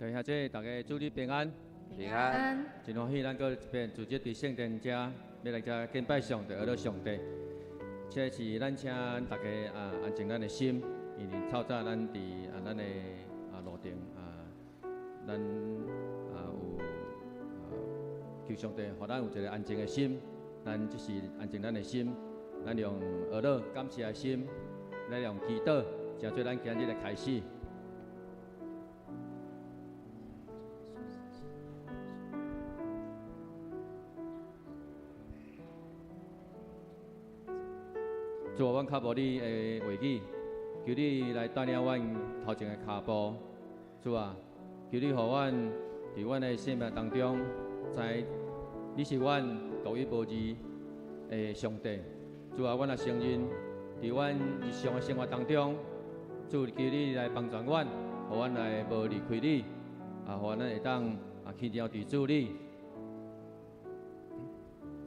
弟兄姊妹，大家主日平安。平安。真歡喜，咱閣一遍聚集佇聖殿遮，欲來遮敬拜上帝，學了上帝。這是咱請大家啊安靜咱的心，因為透早咱佇啊咱的啊路程啊，咱啊有啊求上帝，予咱有一个安靜的心。咱就是安靜咱的心，咱用學了感謝的心，來用祈禱，成做咱今日的開始。主啊，阮較無你的話語，求你來帶領阮頭前的跤步。主啊，求你予阮佇阮的生命當中，知你是阮獨一無二的上帝。主啊，阮也承認，佇阮日常的生活當中，主求你來幫助阮，予阮來無離開你，啊，予咱會當啊堅定佇主你。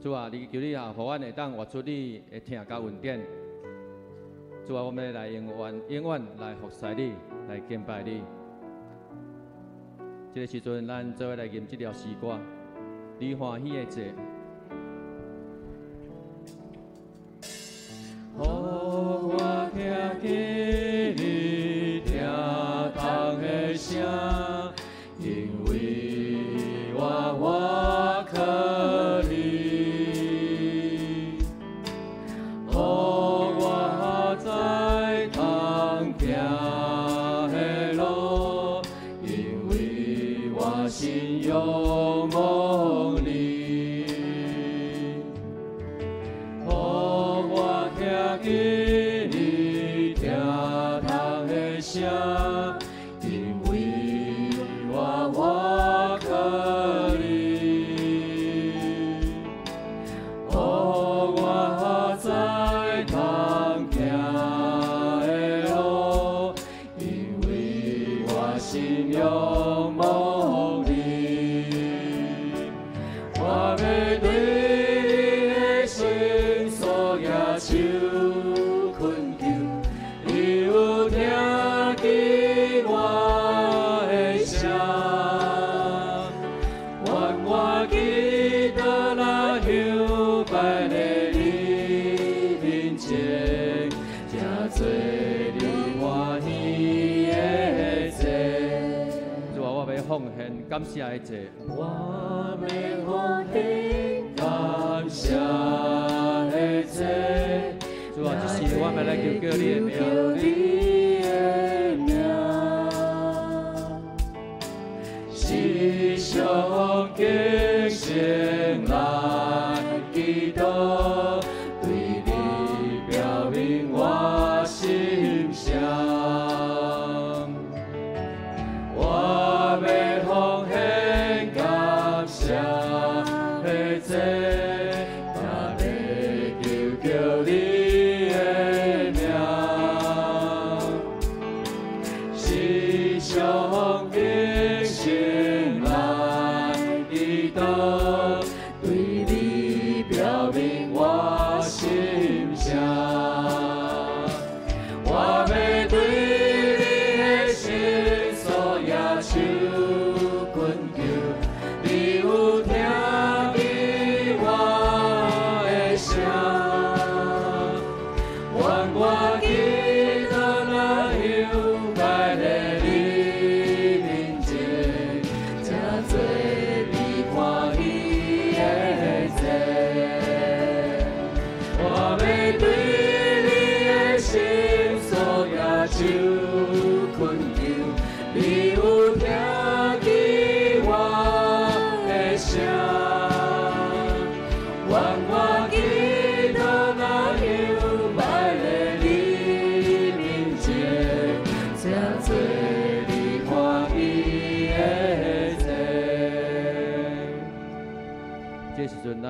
主啊，你求你啊，予阮會當活出你的疼佮恩典。主啊，我們來永遠、永遠來服侍你，來敬拜你。這個時陣，咱做伙來吟這條詩歌，你歡喜的祭。予我聽見你聽動的聲，因為我倚靠你。予我知通行的路，因為我心仰望你。予我聽見你聽動的聲，因為我倚靠你。予我知通行的路，因為我心仰望你。我欲對你的聖所舉手懇求，你有聽見我的聲。願我祈禱若香擺佇你面前，成做你歡喜的祭。主啊，我欲奉獻感謝的祭。我欲奉獻感謝的祭。主啊，這是我欲來求叫你的名。你的名，時常敬虔來祈禱，對你表明我心聲。我欲奉獻感謝的祭，也欲求叫你的名。時常敬虔來祈禱，對你表明我心聲。我欲對你的聖所舉手懇求，你有聽見我的聲。願我祈禱若香擺佇你面前，成做你歡喜的祭。我欲對你的聖所舉手懇求，你有聽見我的聲。願我祈禱若香擺佇你面前，成做你歡喜的祭。這時陣，咱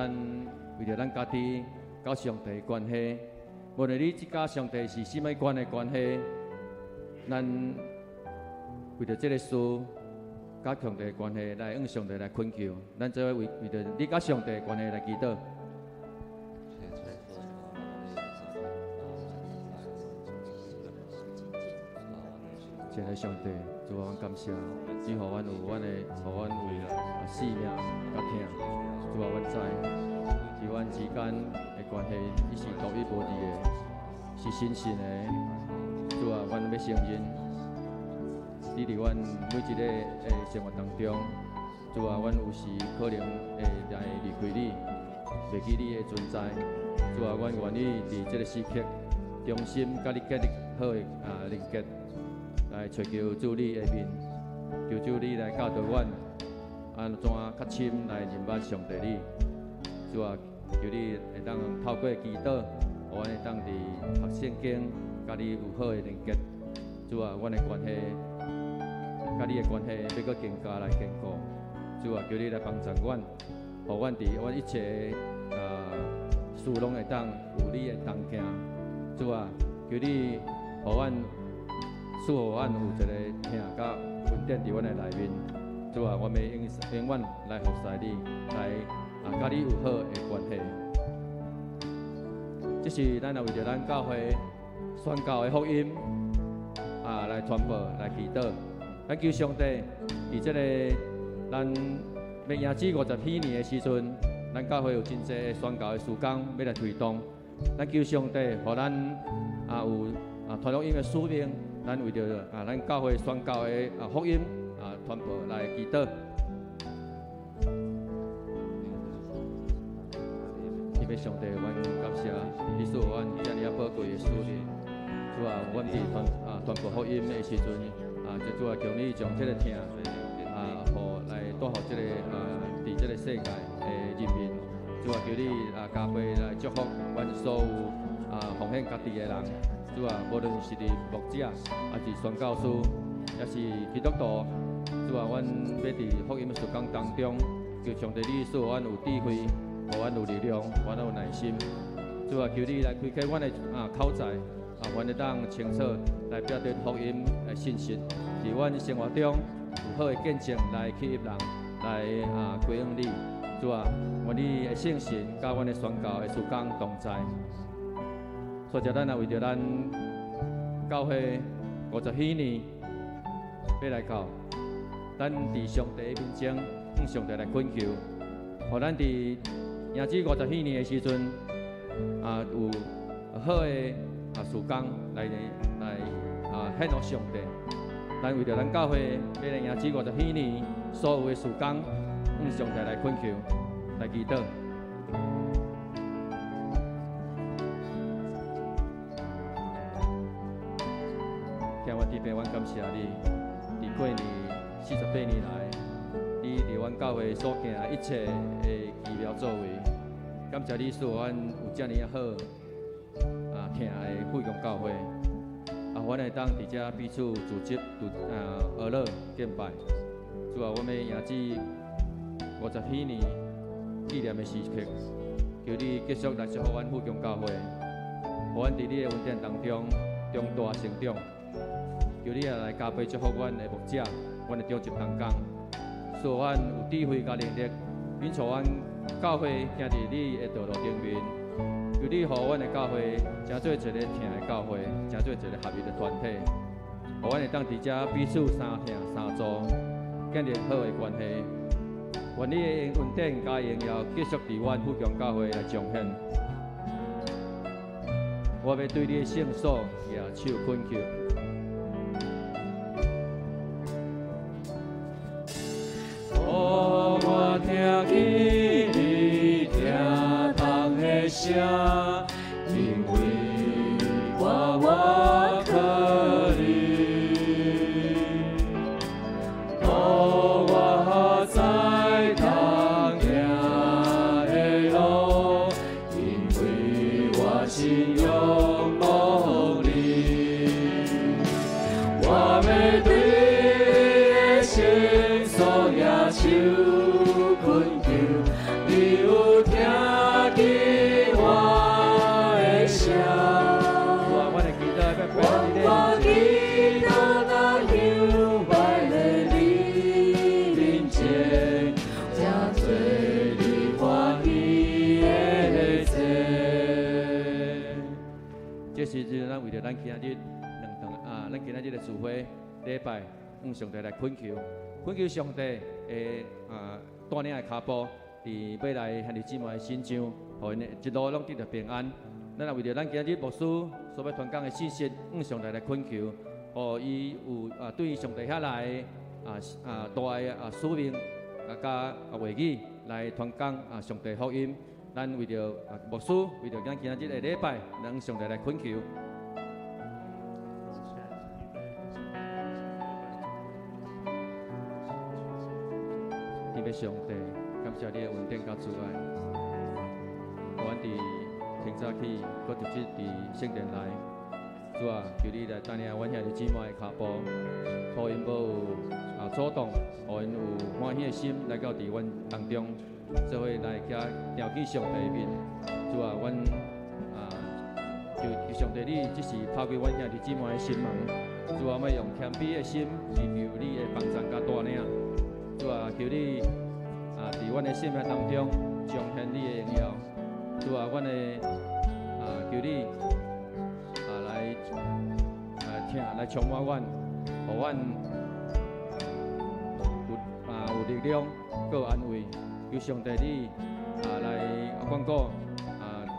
為著咱家己佮上帝的關係，無論你這佮上帝是啥物款的關係，咱為著這個事佮上帝的關係來向上帝來懇求，咱做伙為著你佮上帝的關係來祈禱。亲愛的上帝，主啊，阮感謝，你予阮有阮的，予阮有性命佮疼。主啊，阮知，佇阮之間的關係，你是獨一無二的，是神聖的。主啊，阮欲承認，你佇阮每一个的生活當中，主啊，阮有時可能會來離開你，袂記你的存在。主啊，阮願意佇這個時刻，重新佮你建立好的連結，來尋求主你的面，求主你來教導阮，按怎較深來認捌上帝你。主啊，求你會當透過祈禱，予阮會當佇讀聖經，佮你有好的連結。主啊，阮的關係，佮你的關係欲閣更加來堅固。主啊，求你來幫助阮，予阮佇阮一切事攏會當有你的同行。主啊，求你予阮賜予阮有一個疼佮恩典佇阮的內面。主啊，我欲永永遠來服侍你，來佮你有好的關係。這是咱也為著咱教會宣教的福音來傳播、來祈禱。咱求上帝佇這個咱欲迎接50禧年的時陣，咱教會有真濟的宣教的事工欲來推動。咱求上帝，予咱有傳福音的使命，咱為著咱教會宣教的福音傳播來祈禱。天父上帝，阮感謝你賜予阮遮爾寶貴的使命。主啊，阮佇傳播福音的時陣，就主啊，求你將這個疼予來帶予這個佇這個世界的人民。主啊，求你加倍來祝福阮所有奉獻家己的人。主啊，無論是佇牧者，抑是宣教師，抑是基督徒，主啊，阮欲佇福音的事工當中，求上帝你賜予阮有智慧，予阮有力量，予阮有耐心。主啊，求你來開啟阮的口才，阮會當清楚來表達福音的信息，佇阮生活中有好的見證來吸引人來歸向你。主啊，願你的聖神佮阮的宣教的事工同在。所以，咱也為著咱教會50禧年欲來到，咱佇上帝的面前向上帝來懇求，予咱佇迎接50禧年的時陣，有好的事工來獻予上帝。咱為著咱教會欲來迎接50禧年所有的事工，向上帝來懇求，來祈禱。天父天父，阮感謝你，佇過年48年來，你佇阮教會所行一切的奇妙作為，感謝你賜予阮有遮爾好疼的富強教會，阮會當佇遮彼此組織、學樂敬拜。主啊，阮欲迎接50禧年紀念的時刻，求你繼續來祝福阮富強教會，予阮佇你的恩典當中長大成長。求你也來加倍祝福阮的牧者，阮的長執同工，賜予阮有智慧佮能力，引導阮教會行佇你的道路頂面。求你予阮的教會成做一個疼的教會，成做一個合一的團體，予阮會當佇遮彼此相疼相助，建立好的關係。願你的恩典佮榮耀繼續佇阮富強教會來彰顯。我欲對你的聖所舉手懇求。哦，我聽見你疼痛的聲，因為我倚靠你。哦，我知當行的路，因為我心仰望你。我欲對你的聖所舉手懇求，你有聽見我的聲。主啊，阮的祈禱欲擺佇你我祈禱若香擺佇你面前，成做你歡喜的祭。這時陣，咱為著咱今仔日兩頓咱今仔日的聚會，咧禮拜，向上帝來懇求，懇求上帝的帶領的跤步，佇欲來兄弟姊妹的身上，予𪜶一路攏得著平安。咱也為著咱今日牧師所欲傳講的信息，向上帝來懇求，予伊有對上帝遐來大的使命佮話語來傳講上帝福音。咱為著牧師，為著咱今日的禮拜，咱向上帝來懇求。天父上帝，感謝你的恩典佮慈愛，予阮佇清早起，閣直接佇聖殿內，主啊，求你來帶領阮兄弟姊妹的跤步，予𪜶無有阻擋，予𪜶有歡喜的心來到佇阮當中，做伙來徛朝見上帝的面。主啊，阮求求上帝你這時拋開阮兄弟姊妹的心門，主啊，我用謙卑的心祈求你的幫助佮帶領。主啊，求你佇阮的生命當中彰顯你的榮耀。主啊，阮的求你來聽來充滿阮，予阮有力量，閣有安慰。求上帝你來看顧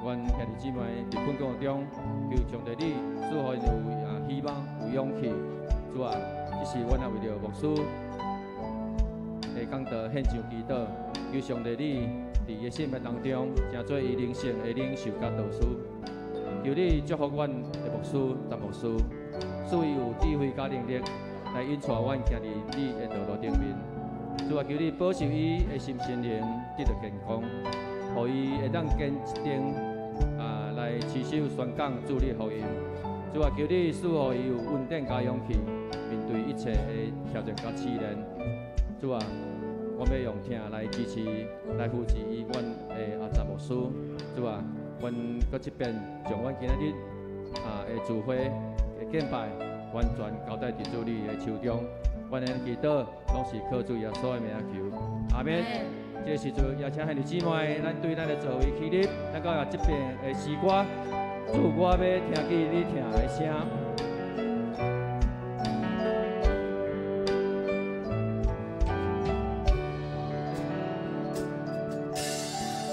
阮兄弟姊妹佇困境中，求上帝你賜予𪜶有希望、有勇氣。主啊，這是阮也為著牧師的講道獻上祈禱，求上帝你佇伊的生命當中，成做伊靈性的領袖佮導師。求你祝福阮的牧師、陳牧師，賜伊有智慧佮能力來引帶阮行佇你的道路頂面。主啊，求你保守伊的心身靈得著健康，予伊會當堅定來持守宣講主你的福音。主啊，求你賜予伊有恩典佮勇氣，面對一切的挑戰佮試煉。主啊，我欲用疼來支持、來扶持伊，阮的陳牧師。主啊，阮閣這遍將阮今仔日的聚會的敬拜，完全交代佇主你的手中。阮的祈禱攏是靠主耶穌的名求，阿們。這個時陣，邀請兄弟姊妹，咱對咱的座位起立，咱閣來這遍的詩歌，主，我欲聽見你疼的聲。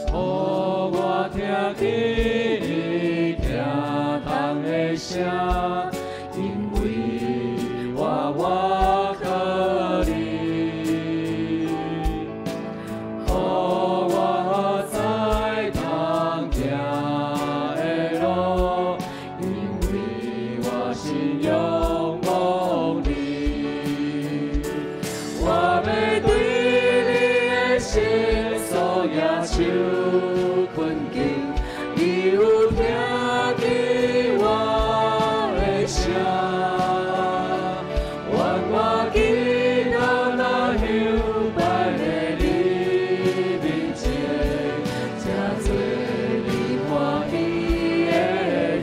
予我聽見你疼痛的聲，因為我倚靠你。予我知當行的路，因為我心仰望你。我欲對你的聖所舉手懇求，你有聽見我的聲，願我祈禱若香擺佇你面前，成做你歡喜的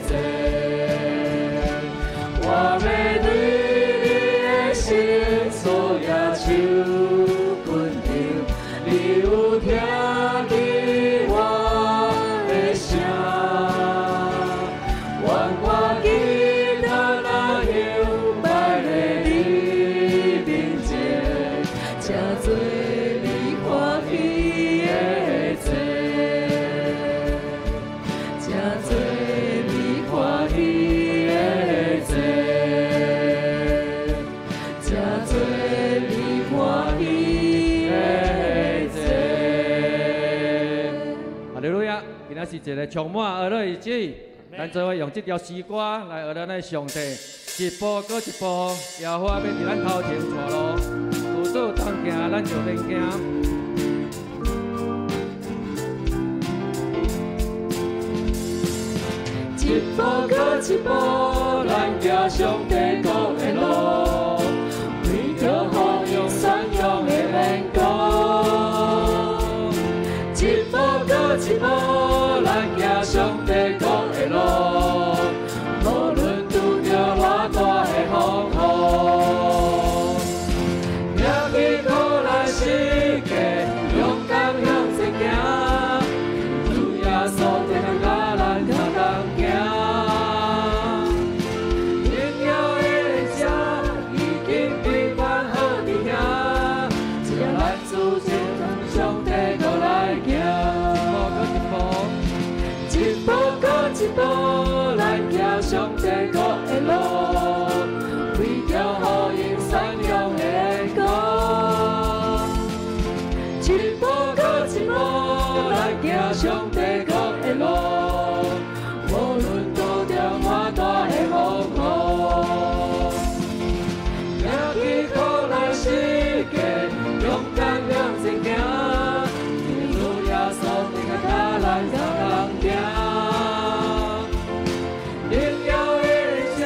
祭。我欲對你的聖所舉手懇求，你有聽見我的聲，願我祈禱若香擺佇你面前，成做你歡喜的祭，成做你歡喜的祭，成做你歡喜的祭。哈利路亞！今仔是一個充滿喜樂的日子，咱做伙用這條詩歌來學咱的上帝，一步閣一步，耶和華欲佇咱頭前帶路，有主同行，咱就免驚。一步閣一步，咱行上帝國的路，為著福音宣揚的緣故。一步閣一步，咱行上帝國的路，無論拄著偌大的風雨，拿起苦難十架，勇敢向前行，主耶穌天共咱同行。榮耀的者，上帝國的路，為著予𪜶宣揚的歌。一步閣一步，咱行上帝國的路，無論拄著偌大的風雨。行去苦難世界，勇敢向前行，一路耶穌定愛佮咱同行。榮耀的聲，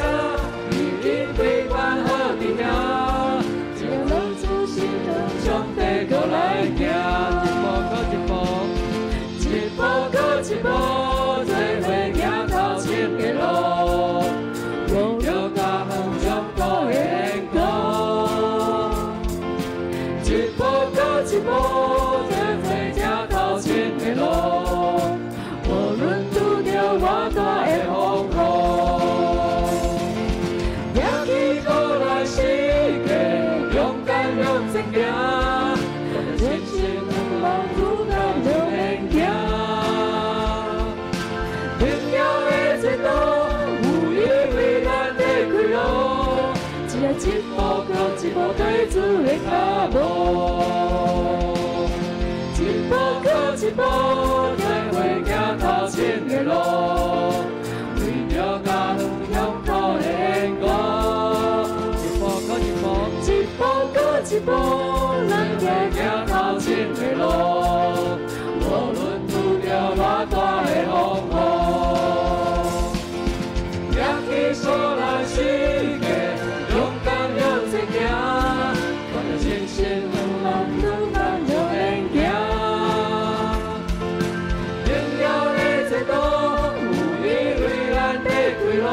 已經陪伴好伫遐，只要咱主心向上帝國來行。一步閣一步，一步閣一步，做伙行頭前的路，為著家鄉上國的歌。一步閣一步，做伙行頭前的路，無論拄著偌大的風雨。行去苦難世界，勇敢向前行，信心向望苦難就免驚。榮耀的前途，有伊為咱咧開路，只要一步閣一步跟主的跤步，一步閣一步，做伙行頭前的路，為著家鄉鄉土的歌。一步閣一步，一步閣一步，咱行行頭前的路，無論拄著偌大的風雨。行去苦難世界，勇敢向前行，看著信心向望苦難就免驚。榮耀的前途，有伊為咱咧開路，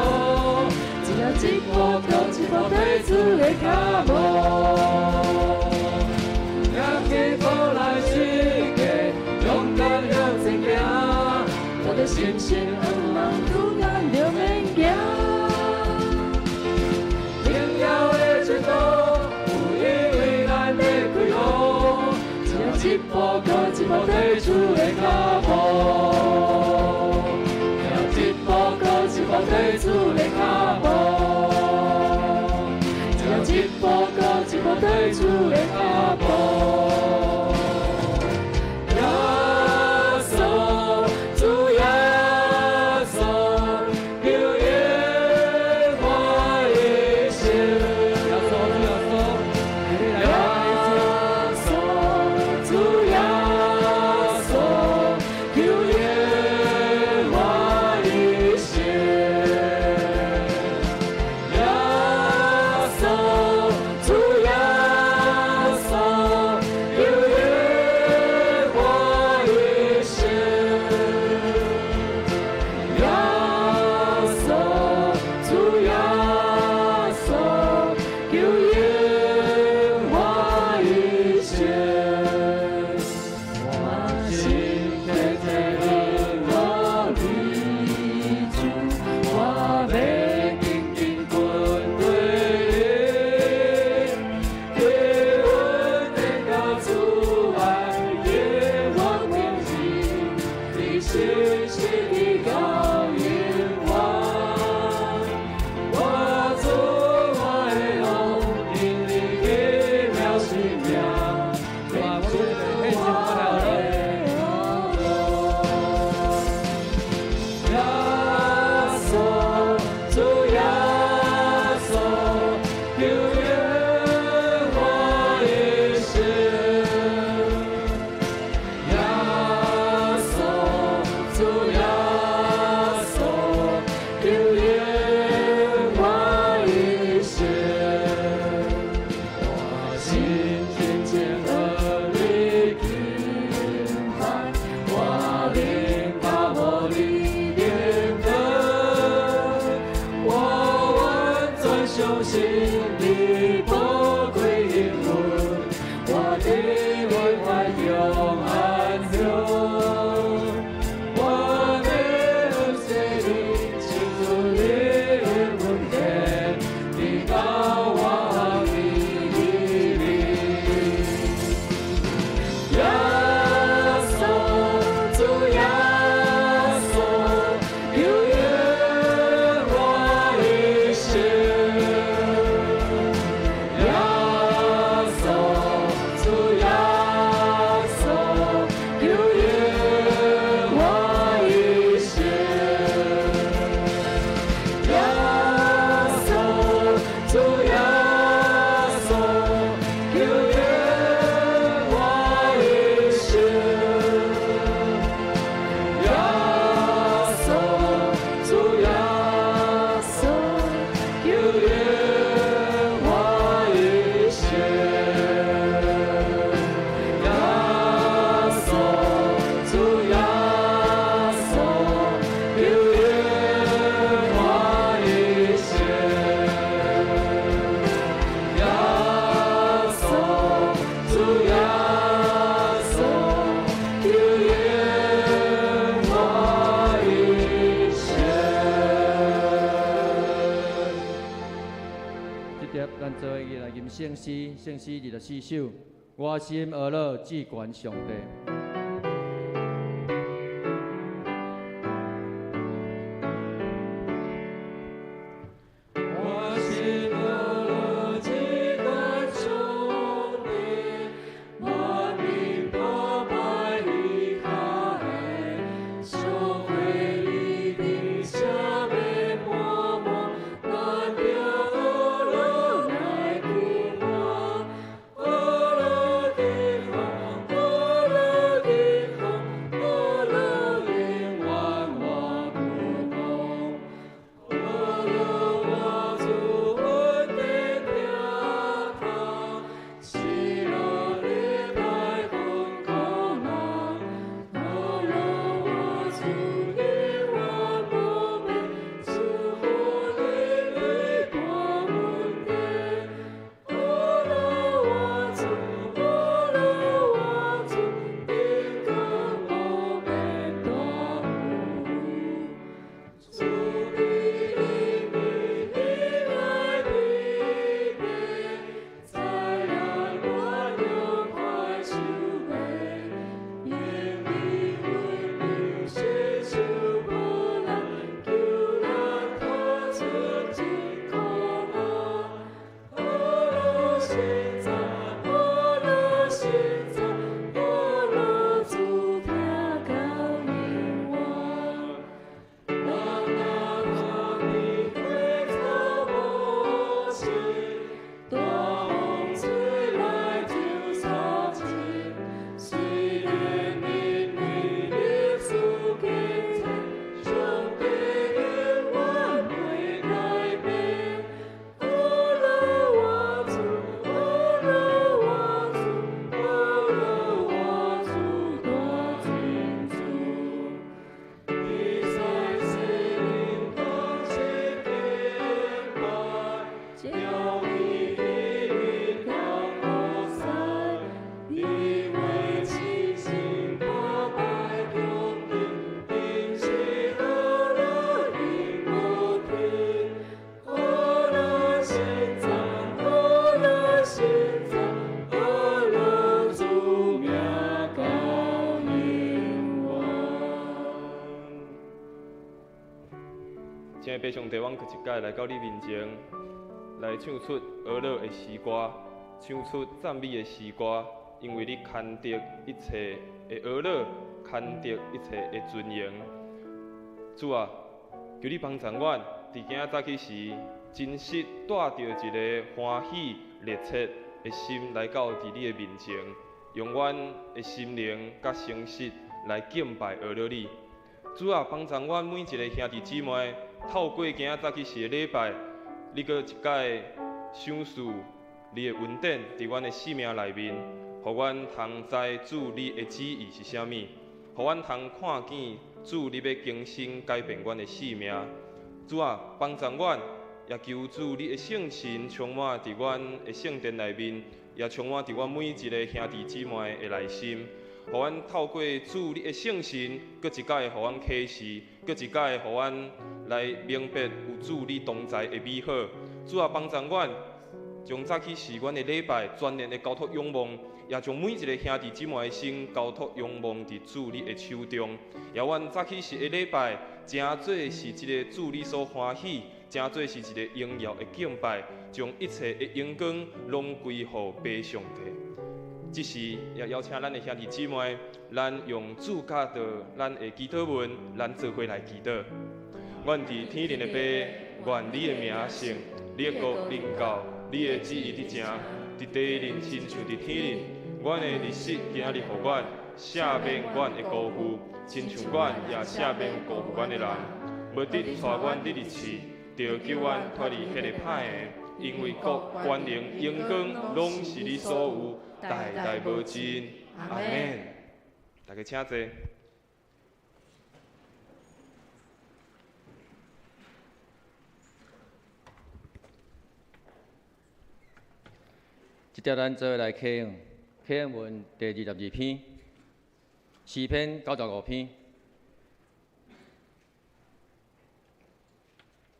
只要一步閣一步跟主的跤步。行去苦難世界，勇敢向前行，帶著信心向望苦難就免驚。榮耀的前途，有伊為咱咧開路，只要一步閣一步跟主的跤步，一步閣一步跟主的跤步，只要一步閣一步跟主的跤步。耶穌，主耶穌，求應我一生。耶穌，主耶穌，求你來耶穌，主耶穌，求應我一生。耶穌，主耶穌，求應我一生。耶穌，主耶穌，求應我一生。我心虔誠我你主，我欲緊緊跟隨你，求恩典到主愛，給我平靜，你實實的教引我。我主我的王，因你奇妙生命，主啊，我們獻上我來予你。耶穌，主耶穌，求應我一生。耶穌，主耶穌，求應我一生。我心虔誠和你敬拜，我靈渴慕你靈恩，我完全相信你寶貴應允，我佇危懷中安詳。我欲感謝你，慶祝你的恩典，你教我記你。耶穌，主耶穌，求應我节咱做伙来吟圣诗，圣诗24首，我心呵咾至悬上帝。父上帝，阮阁一摆来到你面前，来唱出呵咾的诗歌，唱出赞美的诗歌，因为你牵得一切的呵咾，牵得一切的尊荣。主啊，求你帮助阮，伫今仔早起时，真实带著一个欢喜热切的心来到伫你的面前，用阮的心灵佮诚实来敬拜呵咾你。主啊，帮助阮每一个兄弟姊妹，透过今仔早起时的礼拜，你阁一摆赏赐你的恩典伫阮的生命内面，予阮通知主你的旨意是啥物，予阮通看见主你欲更新改变阮的生命。主啊，帮助阮，也求主你的圣神充满伫阮的圣殿内面，也充满伫阮每一个兄弟姊妹的内心。予阮透过主你的圣神，阁一摆予阮启示，阁一摆予阮来明白有主你同在的美好。主啊，帮助阮，将早起时阮的礼拜全然的交托仰望，也将每一个兄弟姊妹的心交托仰望伫主你的手中。也阮早起时的礼拜，成做是一个主你所欢喜，成做是一个荣耀的敬拜，将一切的荣光拢归予父上帝。这时也邀请咱的兄弟姊妹，咱用主教导咱的祈祷文，咱做伙来祈祷。阮伫天顶的父，愿你的名圣，你的国临到，你的旨意伫成，伫地顶亲像伫天顶。阮的日食今仔日予阮，赦免阮的辜负，亲像阮也赦免辜负阮的人。无得带阮入试，著救阮脱离彼个歹的，因为国、权能、荣光，拢是你所有，代代无尽。阿们。大家请坐。这节咱做伙来启用，启用文第22篇，诗篇95篇。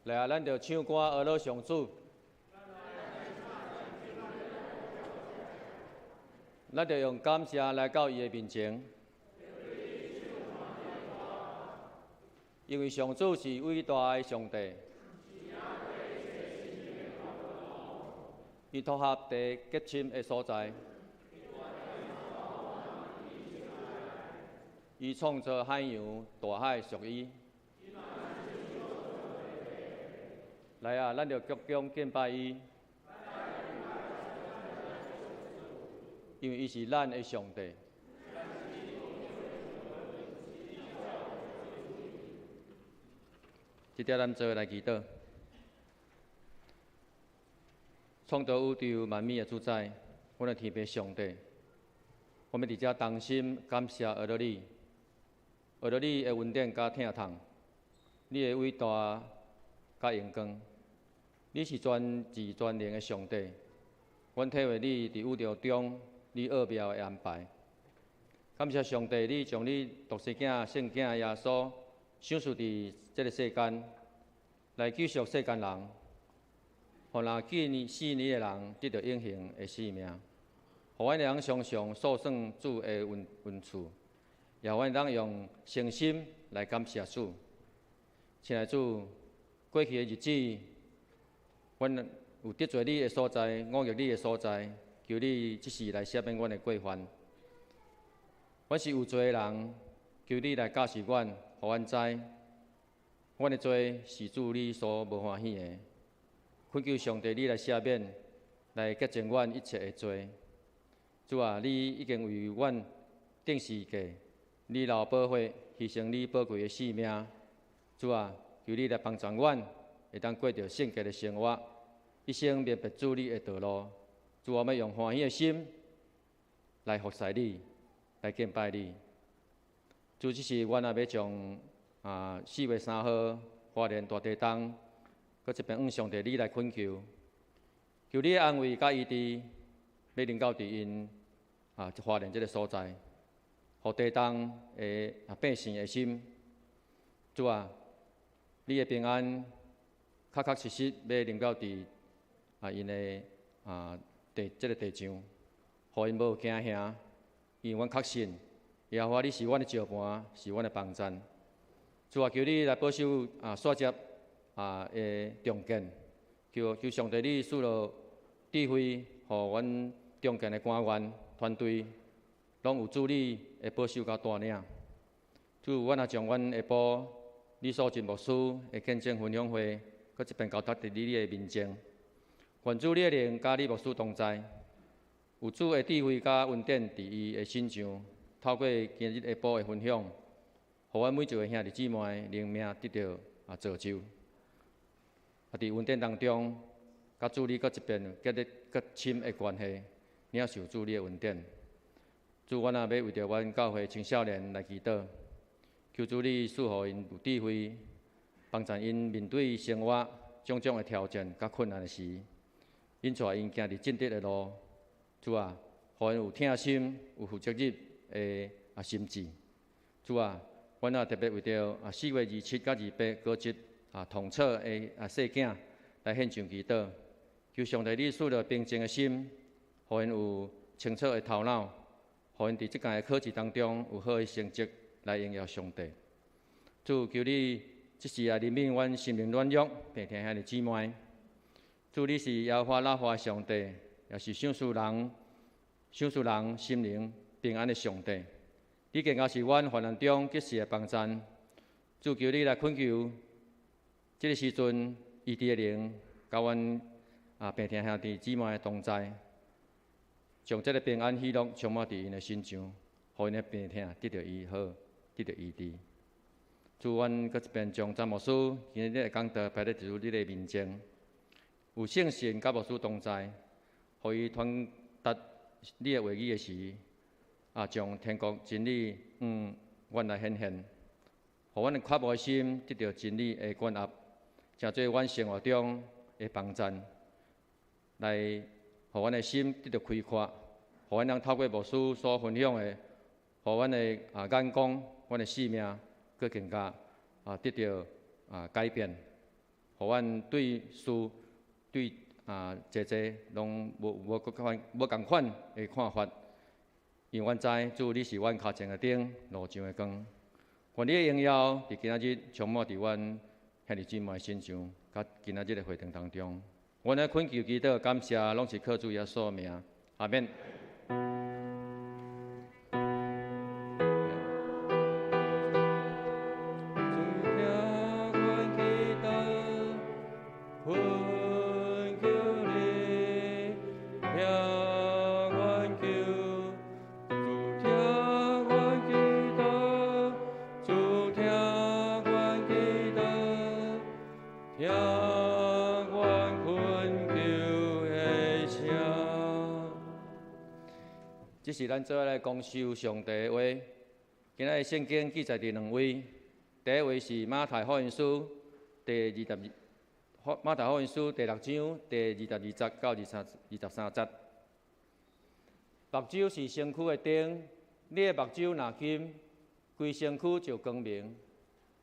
来啊，咱就唱歌呵咾上主。咱就用感謝來到伊的面前，因為上主是偉大的上帝，伊托合地極深的所在，伊創造海洋、大海屬伊。來啊，咱就鞠躬敬拜伊。因為伊是咱的上帝。這點咱做伙來祈禱。創造宇宙萬物的主宰，阮的天父上帝，我們佇遮衷心感謝阿羅你，阿羅你的恩典佮疼痛，你的偉大佮榮光，你是全智全能的上帝，阮體會你佇宇宙中你奧妙的安排。感謝上帝，你將你獨生子聖子耶穌賞賜佇這个世間，來救贖世間人，予若信死你的人得著永恆的生命。予阮會當常常數算主的恩賜，也予阮會當用誠心來感謝主。親愛的主，過去的日子，阮有得罪你的所在，忤逆你的所在，求你這時來赦免阮的過犯。阮是有罪的人，求你來教示阮，予阮知，阮的罪是主你所無歡喜的。懇求上帝你來赦免，來潔淨阮一切的罪。主啊，你已經為阮釘十字架，你流寶血，犧牲你寶貴的性命。主啊，求你來幫助阮，會當過著聖潔的生活，一生明白主你的道路。主啊，我們用歡喜的心來服侍你，來敬拜你。主，這時阮也欲將4月3號花蓮大地動，閣這邊向上帝你來懇求，求你的安慰佮醫治，欲臨到佇𪜶花蓮這个所在，予地動的百姓的心。主啊，你的平安確確實實欲臨到佇𪜶的地這个地上，予𪜶無驚嚇，因為阮確信耶和華你是阮的石盤，是阮的幫贊。主啊，求你來保守煞接的重建，求上帝你賜予智慧，予阮重建的官員團隊，攏有主你的保守佮帶領。主，阮也將阮下晡李素貞牧師的見證分享會，閣這邊交託佇你的面前。願主你的靈佮李牧師同在，有主的智慧佮恩典佇伊的身上，透過今日下晡的分享，予阮每一个兄弟姊妹靈命得著造就。佇恩典當中，佮主你閣這邊建立閣深的關係，領受主你的恩典。主，阮也欲為著阮教會青少年來祈禱，求主你賜予𪜶有智慧，幫助𪜶面對生活種種的挑戰佮困難的時，𪜶帶𪜶行佇正直的路。主啊，予𪜶有疼心、有負責任的心志。主啊，阮也特別為著4月27佮28高職統測的細囝來獻上祈禱，求上帝你賜予平靜的心，予𪜶有清楚的頭腦，予𪜶佇這屆的考試當中有好的成績來榮耀上帝。主，求你這時來憐憫阮心靈軟弱、病疼兄弟姊妹。主，你是耶和華拉法的上帝，也是賞賜人心靈平安的上帝。你更加是阮患難中及時的幫贊。主，求你來懇求，這个時陣醫治的靈，佮阮病疼兄弟姊妹同在，將這个平安喜樂充滿佇𪜶的身上，予𪜶的病疼得著醫好，得著醫治。主，阮閣這邊將詹牧師今日的講道擺佇主你的面前，有聖神佮牧師同在，予伊傳達你的話語的時，將天國真理向阮來顯現，予阮的渴慕的心得著真理的管轄，成做阮生活中的幫贊，來予阮的心得著開闊，予阮能透過牧師所分享的，予阮的眼光、阮的生命，閣更加得著改變，予阮對事對這這攏無仝款的看法，因为阮知主你是阮跤前的灯，路上的光。愿你的荣耀伫今仔日充满伫阮兄弟姊妹身上，佮今仔日的会堂当中。阮的恳求祈祷感谢，拢是靠主耶稣名，阿免。这是咱做来讲授上帝的话。今仔日圣经记载伫两位，第一位是马太福音书第二十二，马太福音书第六章第22节到23节。目睭是身躯的灯，你的目睭若金，规身躯就光明；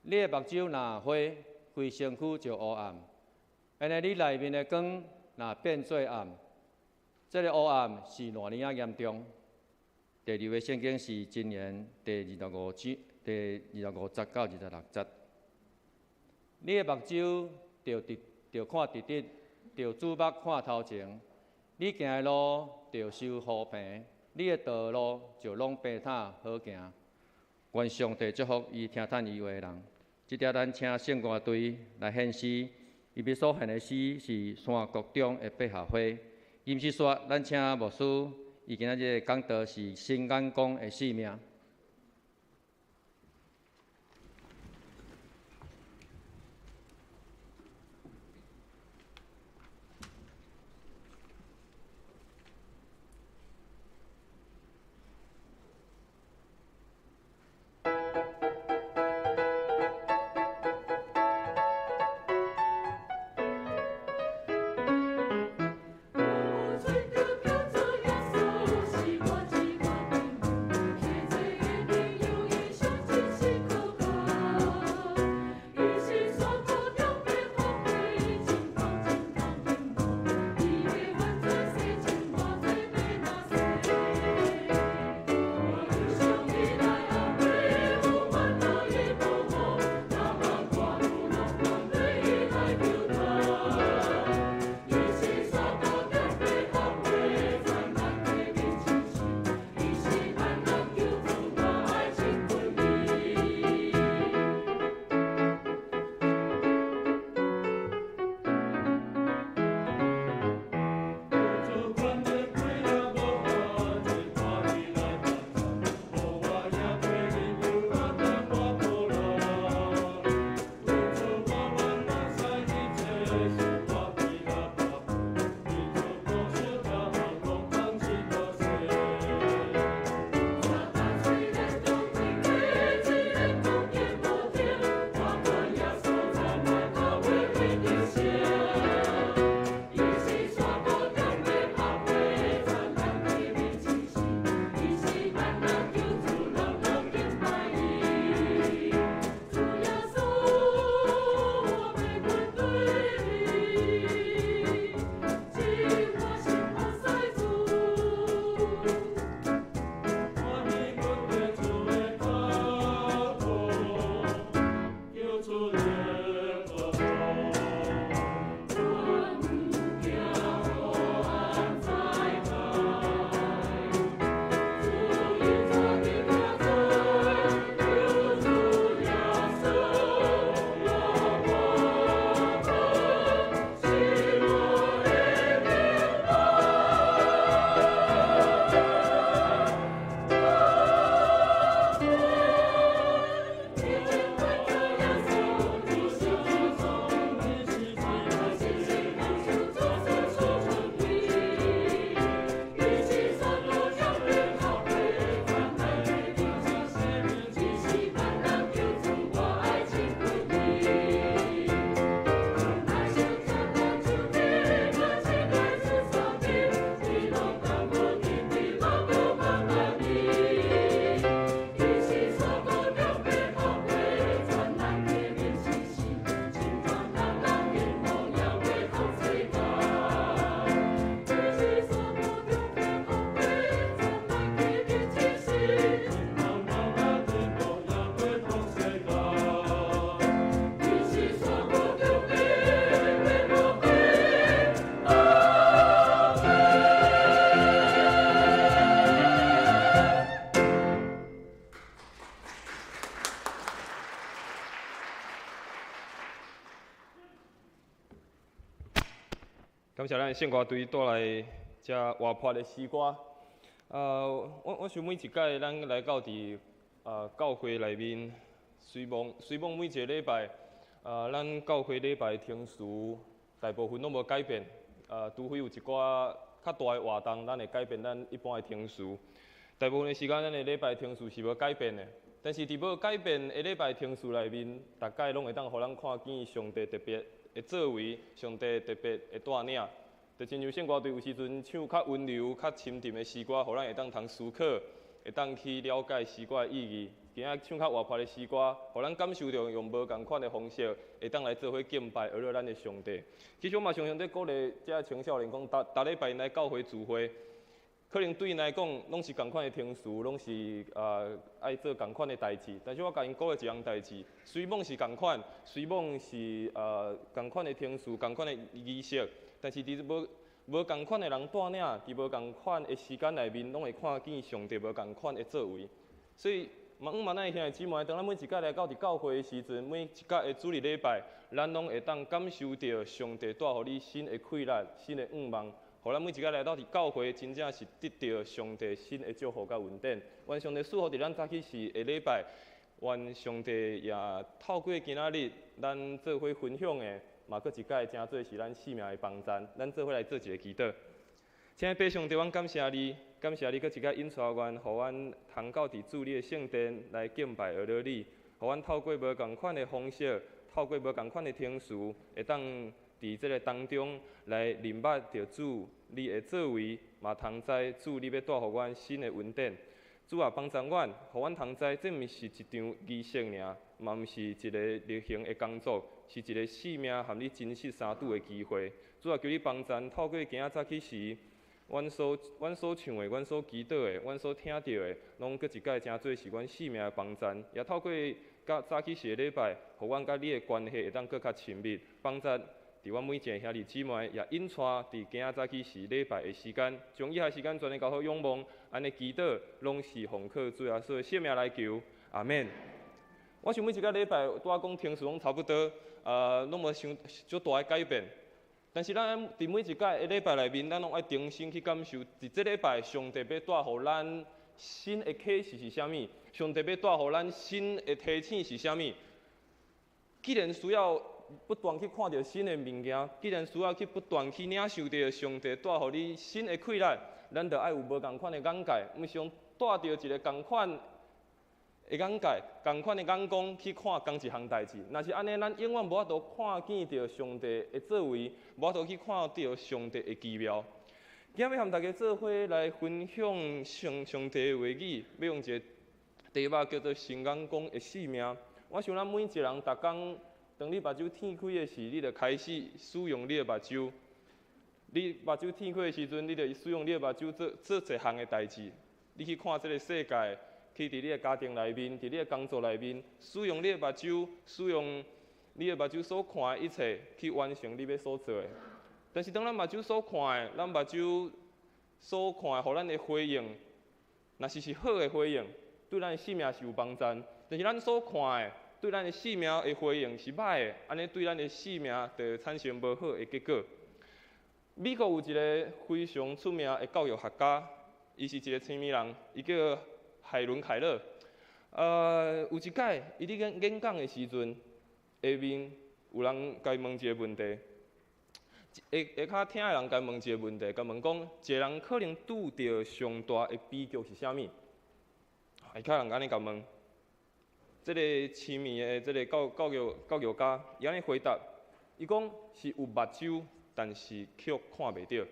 你的目睭若花，规身躯就乌暗。按呢，你内面的光若变做暗，这个乌暗是偌尔仔严重。第二个圣经是箴言第二十五章第25节到26节。你的目睭著直，著看直直，著注目看头前。你行的路著修和平，你的道路就拢平坦好行。愿上帝祝福伊听叹伊话的人。这条咱请圣歌队来献诗，伊欲所献的诗是山谷中的百合花。伊毋是说，咱请牧师。伊今仔日讲道是新眼光的使命。主耶稣，我被困对你。感謝咱聖歌隊帶來遮活潑的詩歌。我想每一擺咱來到佇教會內面，雖罔每一个禮拜，咱教會禮拜程序大部分攏無改變，除非有一寡較大的活動，咱會改變咱一般的程序。大部分的時間，咱的禮拜程序是無改變的。但是佇無改變的禮拜程序內面，逐擺攏會當予咱看見上帝特別的作為，上帝特別的帶領。就親像聖歌隊有時陣唱較溫柔、較深沉的詩歌，予咱會當通思考，會當去了解詩歌的意義。今仔唱較活潑的詩歌，予咱感受著用無仝款的方式，會當來做伙敬拜，阿樂咱的上帝。其實我嘛常常佇鼓勵遮青少年講，逐逐禮拜𪜶來教會聚會，可能對𪜶來講，攏是仝款的程序，攏是愛做仝款的代誌。但是我共𪜶鼓勵一項代誌，雖罔是仝款，雖罔是仝款的程序、仝款的儀式，但是佇無仝款的人帶領，佇無仝款的時間內面，攏會看見上帝無仝款的作為。所以，嘛，咱的兄弟姊妹，當咱每一擺來到佇教會的時陣，每一擺的主日禮拜，咱攏會當感受著上帝帶予你新的氣力、新的向望。予咱每一擺來到佇教會，真正是得著上帝新的祝福佮恩典。願上帝賜福佇咱早起時的禮拜，願上帝也透過今仔日咱做伙分享的，嘛閣一擺成做是咱生命的幫贊。咱做伙來做一个祈禱。親愛的父上帝，阮感謝你，感謝你閣一擺引帶阮，予阮通到佇主你的聖殿來敬拜阿樂你，予阮透過無仝款的方式，透過無仝款的程序，會當佇這个當中來認捌著主你的作為，嘛通知主你欲帶予阮新的恩典。主啊，幫助阮，予阮通知這毋是一場儀式爾，嘛毋是一个例行的工作，是一个生命和你真實相拄的機會。主啊，求你幫助，透過今仔早起時，阮所唱的、阮所祈禱的、阮所聽著的，攏閣一擺成做是阮生命的幫助。也透過佮早起時的禮拜，予阮佮你的關係會當閣較親密，幫助。佇阮每一个兄弟姊妹，也引帶佇今仔早起時禮拜的時間，將以下時間全然交予仰望，按呢祈禱，攏是奉靠主耶穌的聖名來求，阿們。我想每一个禮拜，拄仔講程序攏差不多，攏無傷足大的改變。但是咱佇每一擺的禮拜內面，咱攏愛重新去感受，佇這禮拜上帝欲帶予咱新的啟示是啥物？上帝欲帶予咱新的提醒是啥物？既然需要不斷去看著新的物件，既然需要去不斷去領受著上帝帶予你新的氣力，咱著愛有無仝款的眼界，毋是用帶著一个仝款的眼界、仝款的眼光去看仝一項代誌。若是按呢，咱永遠無法度看見著上帝的作為，無法度去看著上帝的奇妙。今仔欲和大家做伙來分享上帝的話語，欲用一个題目叫做“新眼光的生命”。我想咱每一个人，逐工當你目睭天開的時，你就開始使用你的目睭。你目睭天開的時陣，你就使用你的目睭做做一項的代誌。你去看這个世界，去佇你的家庭內面，佇你的工作內面，使用你的目睭，使用你的目睭所看的一切，去完成你欲所做的。但是當咱目睭所看的，咱目睭所看的，予咱的回應，若是是好的回應，對咱的生命是有幫助。但是咱所看的，對咱的生命的回應是歹的，按呢對咱的生命就會產生無好的結果。美國有一个非常出名的教育學家，伊是一个青年人，伊叫海倫凱勒。有一擺，伊佇演講的時陣，下面有人共伊問一个問題，下跤聽的人共伊問一个問題，共問講，一个人可能拄著上大的悲劇是啥物？下跤人按呢共問。這个痴迷的這个教育家，伊按呢回答，伊講是有目睭，但是卻看袂著。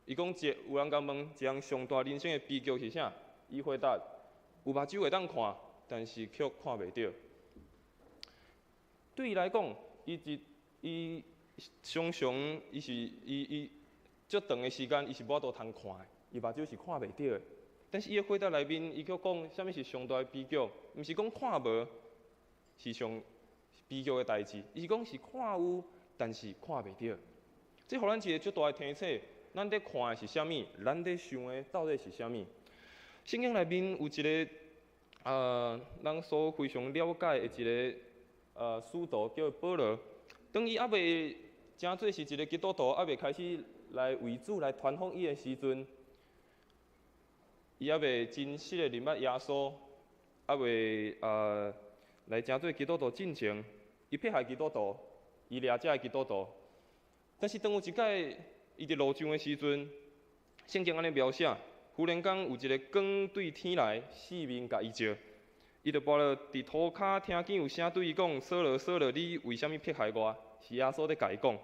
伊講一有人共問，一項上大人生的悲劇是啥？伊回答，有目睭會當看，但是卻看袂著。對伊來講，伊常常伊是伊伊足長的時間，伊是無法度通看的，伊目睭是看袂著的。但是伊的回答內面，伊卻講，啥物是上大的悲劇？毋是講看無，是上悲劇的代誌。伊是講是看有，但是看袂著。這予咱一個足大的提醒：咱佇看的是啥物？咱佇想的到底是啥物？聖經內面有一个，咱所非常了解的一个使徒叫保羅。當伊猶未成做是一个基督徒，猶未開始來為主來傳福音的時陣，伊猶未真實的認捌耶穌，猶未來成做基督徒進前，伊迫害基督徒，伊掠遮的基督徒。但是當有一擺伊佇路上的時陣，聖經按呢描寫，忽然間有一个光對天來，四面共伊照，伊就跋落佇塗跤，聽見有聲對伊講：掃羅，掃羅，你為啥物迫害我？是耶穌咧共伊講。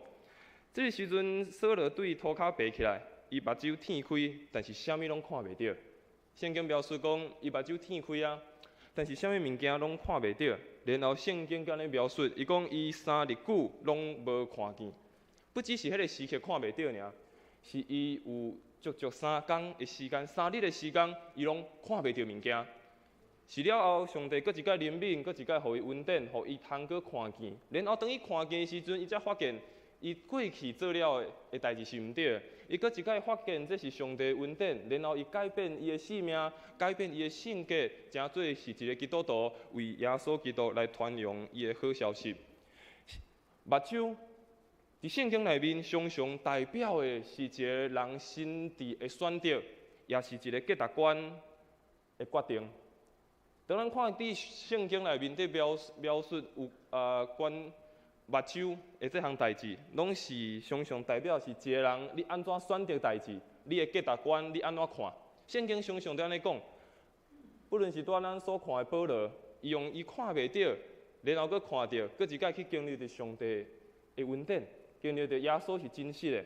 這个時陣，掃羅對塗跤爬起來，伊目睭天開，但是啥物攏看袂著。聖經描述講，伊目睭天開啊，但是啥物物件攏看袂著。然後聖經按呢描述，伊講伊3日久攏無看見，不只是彼个時刻看袂著爾，是伊有足足3工的時間，3日的時間，伊攏看袂著物件。是了後，上帝閣一擺憐憫，閣一擺予伊恩典，予伊通閣看見。然後當伊看見的時陣，伊才發現伊過去做了的代誌是毋對的。伊閣一擺發現這是上帝恩典，然後伊改變伊的性命，改變伊的性格，成做是一个基督徒，為耶穌基督來傳揚伊的好消息。目睭佇聖經內面，常常代表的是一個人心智的選擇，也是一個價值觀的決定。當咱看佇聖經內面佇描述有關目睭的這項代誌，攏是常常代表是一個人你按怎選擇代誌，你的價值觀你按怎看？聖經常常都按呢講，不論是拄仔咱所看的保羅，伊用伊看袂著，然後閣看著，閣一擺去經歷著上帝的恩典，經歷著耶穌是真實的。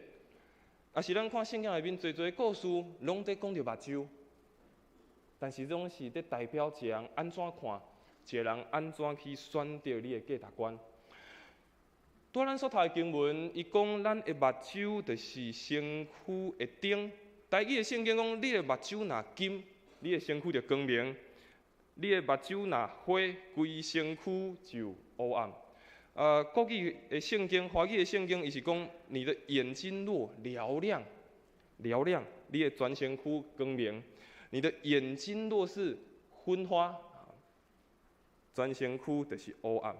啊是咱看聖經內面濟濟故事，攏佇講著目睭。但是攏是佇代表一個人按怎看，一個人按怎去選擇你的價值觀。拄咱所讀的經文，伊講咱的目睭就是身軀的燈。台語的聖經講，你的目睭若金，你的身軀就光明；你的目睭若花，規身軀就烏暗。國語的聖經、華語的聖經，伊是講你的眼睛若嘹亮，嘹亮，你的全身軀光明；你的眼睛若是昏花，全身軀就是烏暗。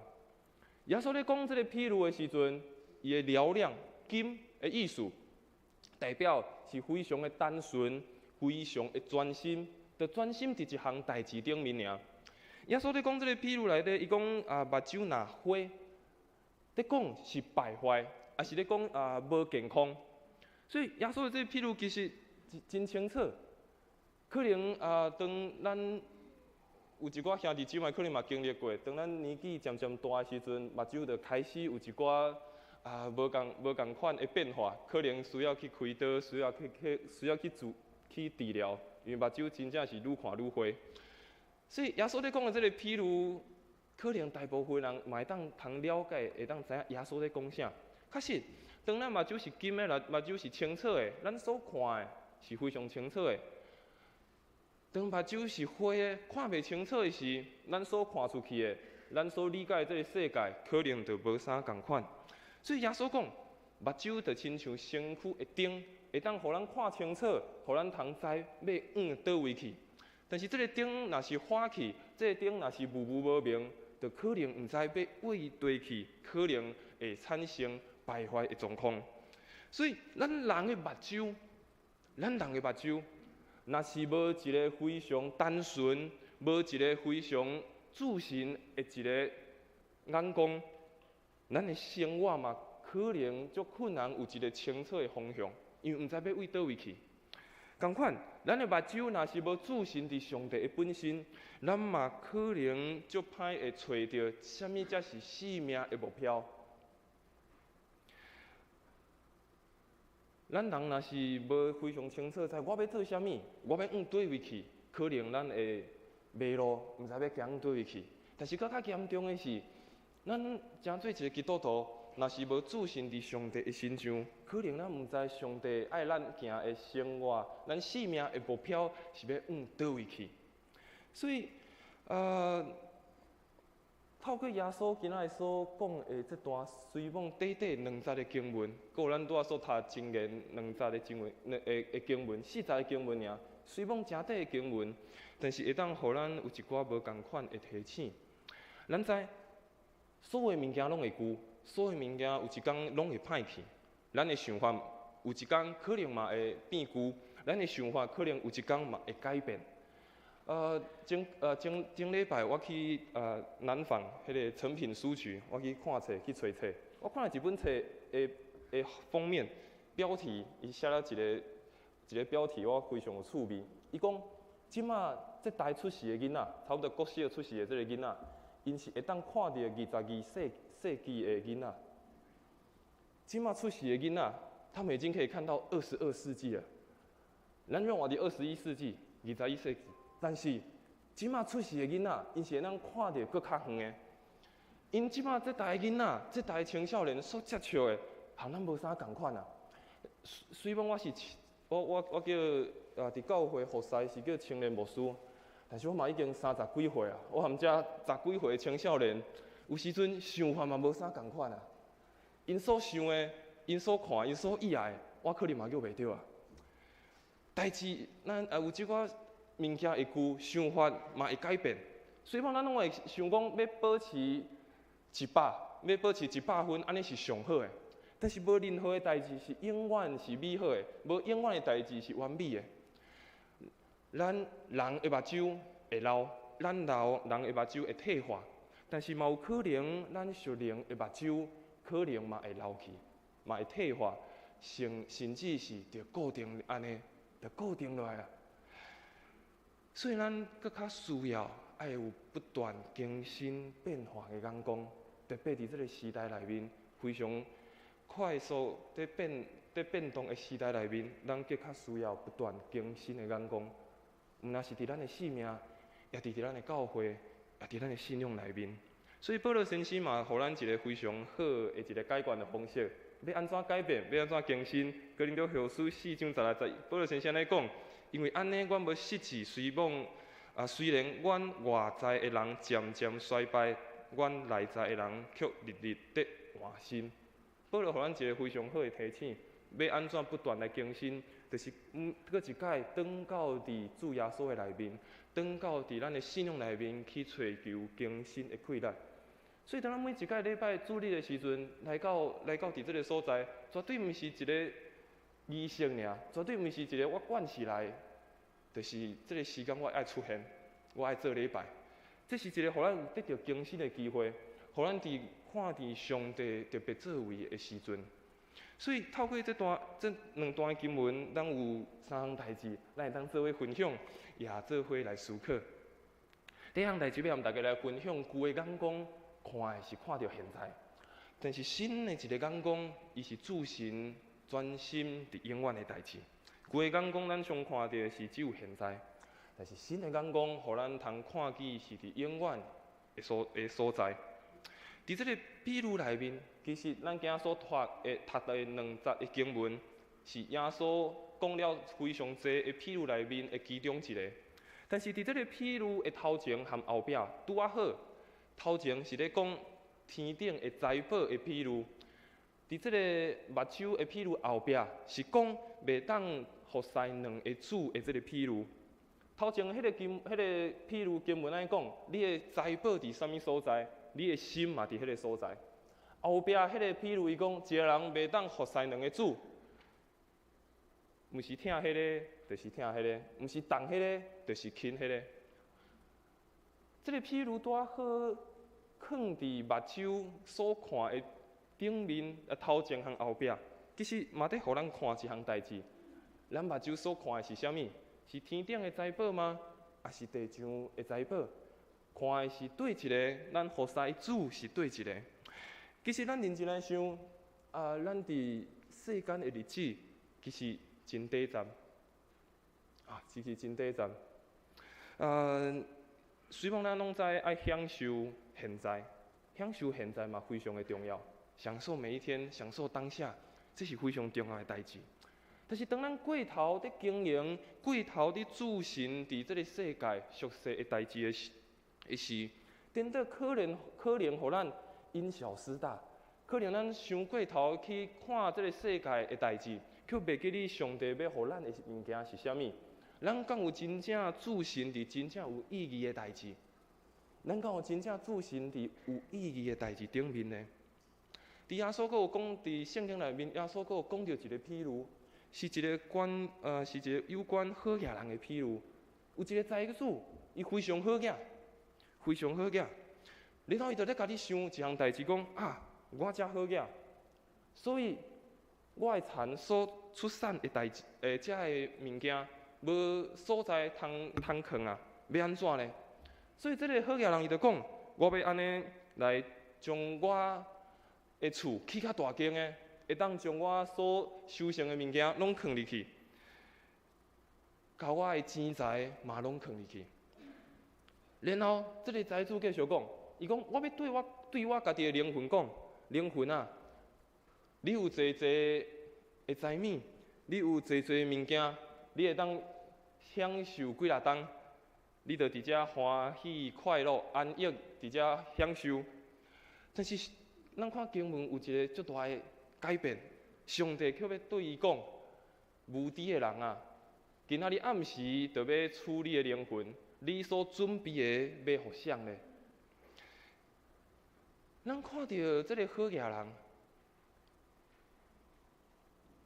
耶穌咧講這个譬喻的時陣，伊的嘹亮金的意思，代表是非常的單純，非常的專心，就專心佇一項代誌頂面爾。耶穌咧講這个譬喻內底，伊講啊，目睭若花，咧講是敗壞，抑是咧講啊無健康。所以耶穌的這个譬喻其實真清楚。可能啊，當咱有一寡兄弟姊妹可能嘛經歷過，當咱年紀漸漸大的時陣，目睭就開始有一寡啊無仝款的變化，可能需要去開刀，需要去治療，因為目睭真正是愈看愈花。所以耶穌咧講的這个譬喻，可能大部分人嘛會當通了解，會當知影耶穌咧講啥。確實，當咱目睭是金的，目睭是清楚的，咱所看的是非常清楚的。當目睭是花的，看袂清楚的時，咱所看出去的，咱所理解的這个世界，可能就無啥仝款。所以耶穌講，目睭就親像身軀的燈，會當予咱看清楚，予咱通知欲往佗位去。但是這个燈若是花去，這个燈若是霧霧無明，就可能毋知欲往佗去，可能會產生敗壞的狀況。所以，咱人的目睭，咱人的目睭，若是無一个非常單純，無一个非常注神的一个眼光，咱的生活嘛，可能足困難有一个清楚的方向，因為毋知欲往佗位去。仝款，咱的目睭若是無注神佇上帝的本身，咱嘛可能足歹會揣著啥物才是生命的目標。咱人若是無非常清楚知我欲做啥物，我欲往佗位去，可能咱會迷路，毋知欲行佗位去。但是閣較嚴重的是，咱成做一个基督徒，若是無注神佇上帝的身上，可能咱毋知上帝愛咱行的生活，咱生命的目標是欲往佗位去。所以，透過耶穌今仔日所講的這段雖罔短短兩節的經文，閣有咱拄仔所讀箴言兩節的經文，的經文，四節的經文爾，雖罔誠短的經文，但是會當予咱有一寡無仝款的提醒。咱知所有的物件攏會舊，所有物件有一工攏會歹去。咱的想法有一工可能嘛會變舊，咱的想法可能有一工嘛會改變。前前頂禮拜我去南紡彼個誠品書局，我去看冊去揣冊，我看著一本冊的封面標題，伊寫了一個一個標題，我非常有趣味。伊講，這馬這代出世的囡仔，差不多國小出世的這個囡仔，𪜶是會當看著22世紀的囡仔。這馬出世的囡仔，他們已經可以看到22世紀了。咱猶活佇21世紀、21世紀，但是這馬出世的囡仔，𪜶是會當看著閣較遠的。𪜶這馬這代囡仔、這代青少年所接觸的，和咱無啥仝款啊。雖講我是我叫佇教會服侍是叫青年牧師，但是我嘛已經三十幾歲啊。我含這十幾歲的青少年，有時陣想法嘛無啥仝款啊。𪜶所想的、𪜶所看、𪜶所喜愛的，我可能嘛叫袂著啊。代誌，咱也有這寡物件會舊，想法嘛會改變。雖然咱攏會想講欲保持100，欲保持100分，按呢是上好的。但是無任何的代誌是永遠是美好的，無永遠的代誌是完美的。咱人的目睭會老，咱老人的目睭會退化，但是嘛有可能咱屬靈的目睭可能嘛會老去，嘛會退化，甚至是就固定按呢，就固定落來啊。所以咱閣較需要愛有不斷更新變化的眼光，特別佇這個時代內面非常快速佇變動的時代內面，咱閣較需要不斷更新的眼光。毋但是佇咱的生命，也佇咱的教會，也佇咱的信仰內面。所以保羅先生嘛，予咱一個非常好的一個解決的方式。欲按怎改變？欲按怎更新？哥林多後書四章十六節，保羅先生按呢講：因為按呢，阮無失志，雖然阮外在的人漸漸衰敗，阮內在的人卻日日得換新。保羅予咱一個非常好的提醒：欲按怎不斷來更新，就是閣一擺轉到佇主耶穌的內面，轉到佇咱的信仰內面去揣求更新的氣力。所以，當咱每一擺禮拜主日的時陣，來到佇這个所在，絕對毋是一个儀式爾，絕對毋是一个我慣勢來，就是這个時間我愛出現，我愛做禮拜。這是一个予咱有得著更新的機會，予咱佇看見上帝特別作為的時陣。所以透過這兩段經文，咱有三項代誌，咱會當做伙分享，也做伙來思考。第一項代誌欲和大家來分享，舊的眼光看的是看著現在，但是新的一个眼光，伊是注神專心佇永遠的代誌。舊的眼光，咱常看著的是只有現在，但是新的眼光，予咱通看見是佇永遠的所在。佇這个比喻內面，其實咱今仔所讀的兩節的經文，是耶穌講了非常濟的比喻內面的其中一个。但是佇這个比喻的頭前和後壁拄仔好，頭前是咧講天頂的財寶的比喻，佇這个目睭的比喻後壁是講袂當服侍兩个主的這个比喻。頭前彼个比喻經文按呢講，你的財寶佇啥物所在，你的心嘛佇彼个所在。後壁彼个比喻伊講，一个人袂當服侍兩个主，毋是疼彼个，就是疼彼个；毋是重彼个，就是輕彼个。這个比喻拄仔好，囥佇目睭所看的頂面，頭前和後壁，其實嘛佇予咱看一項代誌。咱目睭所看的是啥物？是天頂的財寶嗎？抑是地上的財寶？看的是佗一个，咱服侍主是佗一个？其實咱認真來想，咱佇世間的日子其實真短暫，其實真短暫。雖然咱攏知愛享受現在，享受現在嘛非常的重要，享受每一天，享受當下，這是非常重要的代誌。但是當咱過頭佇經營，過頭佇注神佇這个世界俗世的代誌的時，顛倒可能予咱因小失大，可能咱傷過頭去看這个世界的代誌，卻袂記得上帝欲予咱的物件是啥物。咱敢有真正注神佇真正有意義的代誌？咱敢有真正注神佇有意義的代誌頂面呢？佇耶穌閣有講，佇聖經內面，耶穌閣有講著一個譬喻，是一個關呃，是一個有關好額人的譬喻。有一個財主，伊非常好額，非常好額。然後伊就咧家己想一項代誌，講啊，我遮好額，所以我的田所出產的代誌，遮的物件無所在通通囥啊，欲按怎呢？所以這个好額人伊就講，我欲按呢來將我的厝起較大間的，會當將我所收成的物件攏囥入去，共我的錢財嘛攏囥入去。然後這个財主繼續講，伊講我欲對我對我家己的靈魂講，靈魂啊，你有濟濟的財物，你有濟濟物件，你會當享受幾若冬，你就佇遮歡喜快樂安逸佇遮享受。但是咱看經文有一个足大的改變，上帝卻欲對伊講：無知的人啊，今仔日暗時就欲取你的靈魂，你所準備的欲予誰呢？咱看著這个好額人，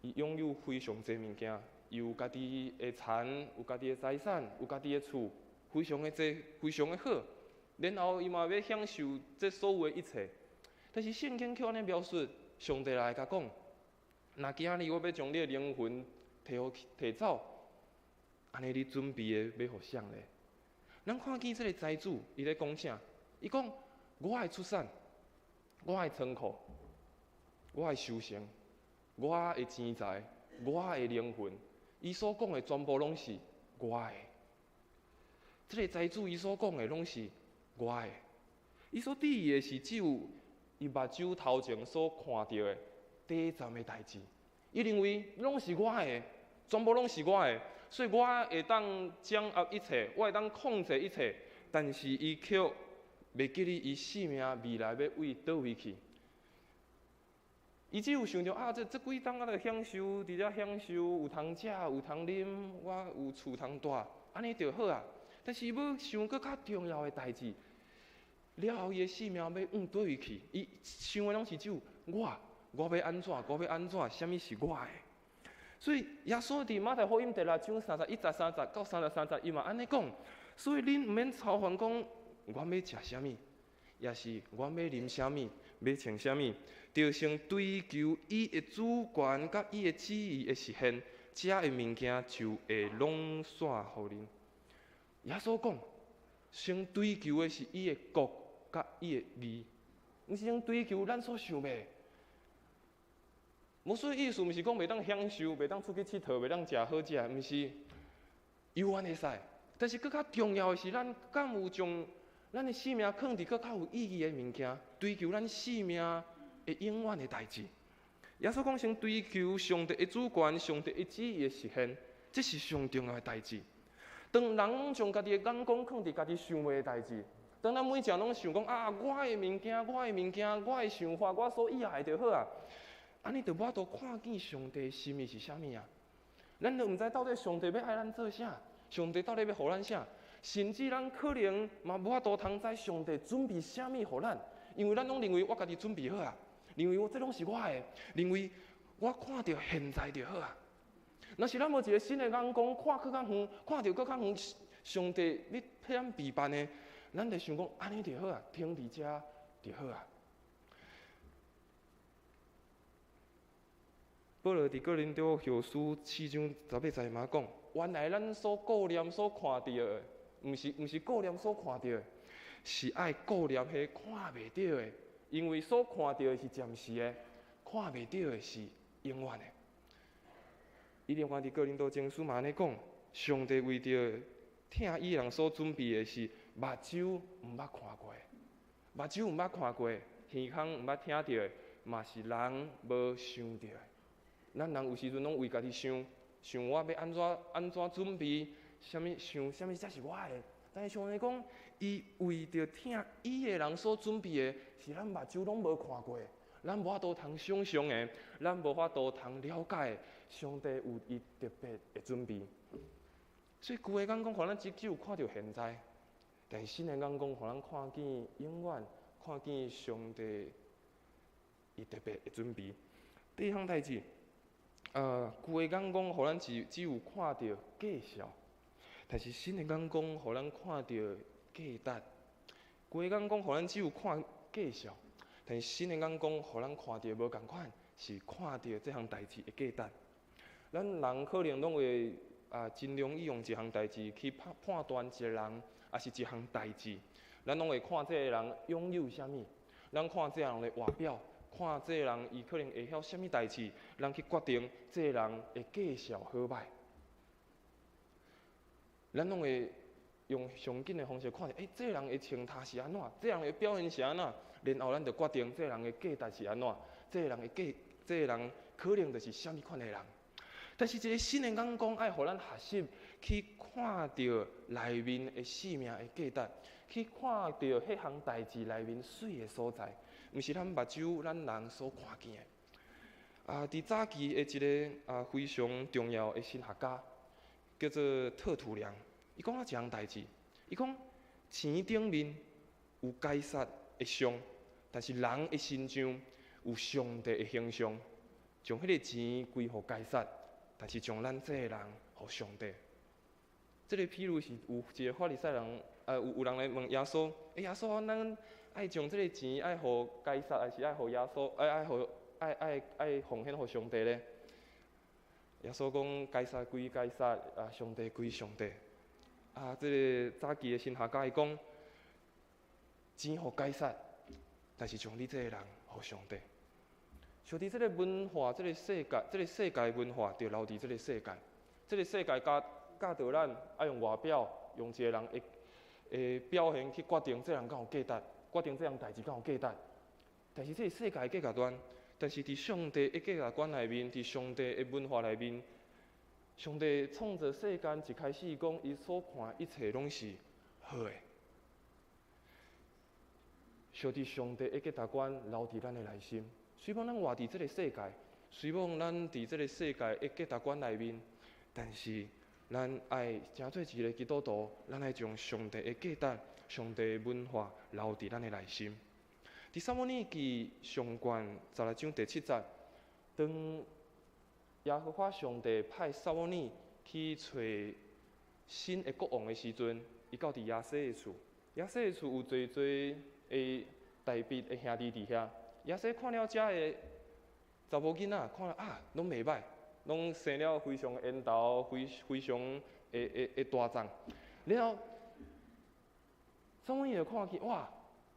伊擁有非常濟物件，伊有家己的田，有家己的財產，有家己的厝，非常的濟，非常的好。然後伊嘛欲享受這所有的一切。但是聖經卻按呢描述，上帝來共講：若今仔日我欲將你的靈魂提予去提走，按呢你準備的欲予誰呢？咱看見這个財主，伊咧講啥？伊講：我的出產，我的倉庫，我的收成，我的錢財，我的靈魂，伊所講的全部攏是我的。這个財主伊所講的攏是我的，伊所注意的是只有伊目睭頭前所看著的短暫的代誌。伊認為攏是我的，全部攏是我的，所以我會當掌握一切，我會當控制一切。但是伊卻袂記得伊性命未來欲往佗位去。伊只有想著啊，這這幾冬仔咧享受，佇遮享受，有通食，有通啉，我有厝通蹛，按呢就好啊。但是伊欲想閣較重要的代誌，了後伊的性命欲往佗位去？伊想的攏是只有我，我欲按怎，我欲按怎，啥物是我的？所以耶穌佇馬太福音第六章三十一節、三十到三十三節，伊嘛按呢講。所以恁毋免操煩講，阮欲食啥物，抑是阮欲啉啥物，欲穿啥物，著先追求伊的主權佮伊的旨意的實現，遮的物件就會攏煞予恁。耶穌講，先追求的是伊的國佮伊的義，毋是先追求咱所想的。無所以意思，毋是講袂當享受，袂當出去𨑨迌，袂當食好食的，毋是，猶原會使。但是閣較重要的是，咱敢有將咱的性命囥佇閣較有意義的物件，追求咱性命的永遠的代誌。耶穌講，先追求上帝的主權、上帝的旨意的實現，這是上重要的代誌。當人攏將家己的眼光囥佇家己想欲的代誌，當咱每一項攏想講啊，我的物件，我的物件，我的想法，我所以愛的就好啊。按呢就無法度看見上帝的心意是啥物啊？咱都毋知到底上帝欲愛咱做啥，上帝到底欲予咱啥，甚至咱可能嘛無法度通知上帝準備啥物予咱，因為咱攏認為我家己準備好啊，認為我這攏是我的，認為我看著現在就好啊。若是咱無一个新的眼光，看閣較遠，看著閣較遠，上帝欲替咱備辦的，咱就想講按呢就好啊，停佇遮就好啊。保羅佇哥林多後書四章十八節嘛講，原來咱所顧念、所看著的，毋是毋是顧念所看著的，是愛顧念彼看袂著的，因為所看著的是暫時的，看袂著的是永遠的。伊另外佇哥林多前書嘛按呢講，上帝為著疼伊人所準備的是目睭毋捌看過的，目睭毋捌看過的，耳孔毋捌聽著的，嘛是人無想著的。咱人有時陣攏為家己想，想我欲按怎按怎準備，啥物想啥物才是我的。但是上帝講，伊為著疼伊的人所準備的，是咱目睭攏無看過的，咱無法度通想像的，咱無法度通了解的。上帝有伊特別的準備。所以舊的眼光，予咱只只有看著現在；但是新的眼光，予咱看見永遠，看見上帝伊特別會準備。第二項代誌，舊的眼光，予咱只有看著價數，但是新的眼光，予咱看著價值。舊的眼光，予咱只有看價數，但是新的眼光，予咱看著無仝款，是看著這項代誌的價值。咱人可能攏會啊，真容易用一項代誌去判斷一個人，抑是一項代誌。咱攏會看這個人擁有啥物，咱看這個人的外表，看這個人伊可能會曉啥物代誌，咱去決定這個人的價數好䆀。咱攏會用上緊的方式看著，欸，這個人的穿搭是按怎，這個人的表現是按怎，然後咱就決定這個人的價值是按怎，這個人可能就是啥物款的人。但是，一个新的眼光愛予咱學習去看著內面的生命的價值，去看著彼項代誌內面媠的所在，毋是咱目睭咱人所看見的。啊，佇早期的一个非常重要的神學家，叫做特土良，伊講了一項代誌，伊講錢頂面有該撒的像，但是人的身上有上帝的形象，將彼个錢歸予該撒。但是將咱這个人予上帝。這个譬如是有一个法利賽人，有人來問耶穌，欸，耶穌，咱愛將這个錢愛予該撒，還是愛予耶穌？愛奉獻予上帝咧？耶穌講，該撒歸該撒，啊，上帝歸上帝。啊，這个早期的神學家伊講，錢予該撒，但是將你這个人予上帝。像佇這个文化，這个世界文化，就留佇這个世界。這个世界教教導咱愛用外表，用一个人的表現去決定這个人敢有價值，決定這項代誌敢有價值。但是這个世界價值觀，但是佇上帝的價值觀內面，佇上帝的文化內面，上帝創造世間一開始講，伊所看一切攏是好的。相佇上帝的價值觀留佇咱的內心。雖罔咱活佇這个世界，雖罔咱佇這个世界的價值觀內面，但是咱愛成做一个基督徒，咱愛將上帝的價值、上帝的文化留佇咱的內心。佇撒母耳記上卷16章第7節，當耶和華上帝派撒母耳去揣新的國王的時陣，伊到佇耶西的厝，耶西的厝有濟濟的大衛的兄弟佇遐。耶西看了遮的查某囡仔，看了啊，攏袂䆀，攏生了非常緣投，非常的大壯。然後，撒母耳就看見，哇，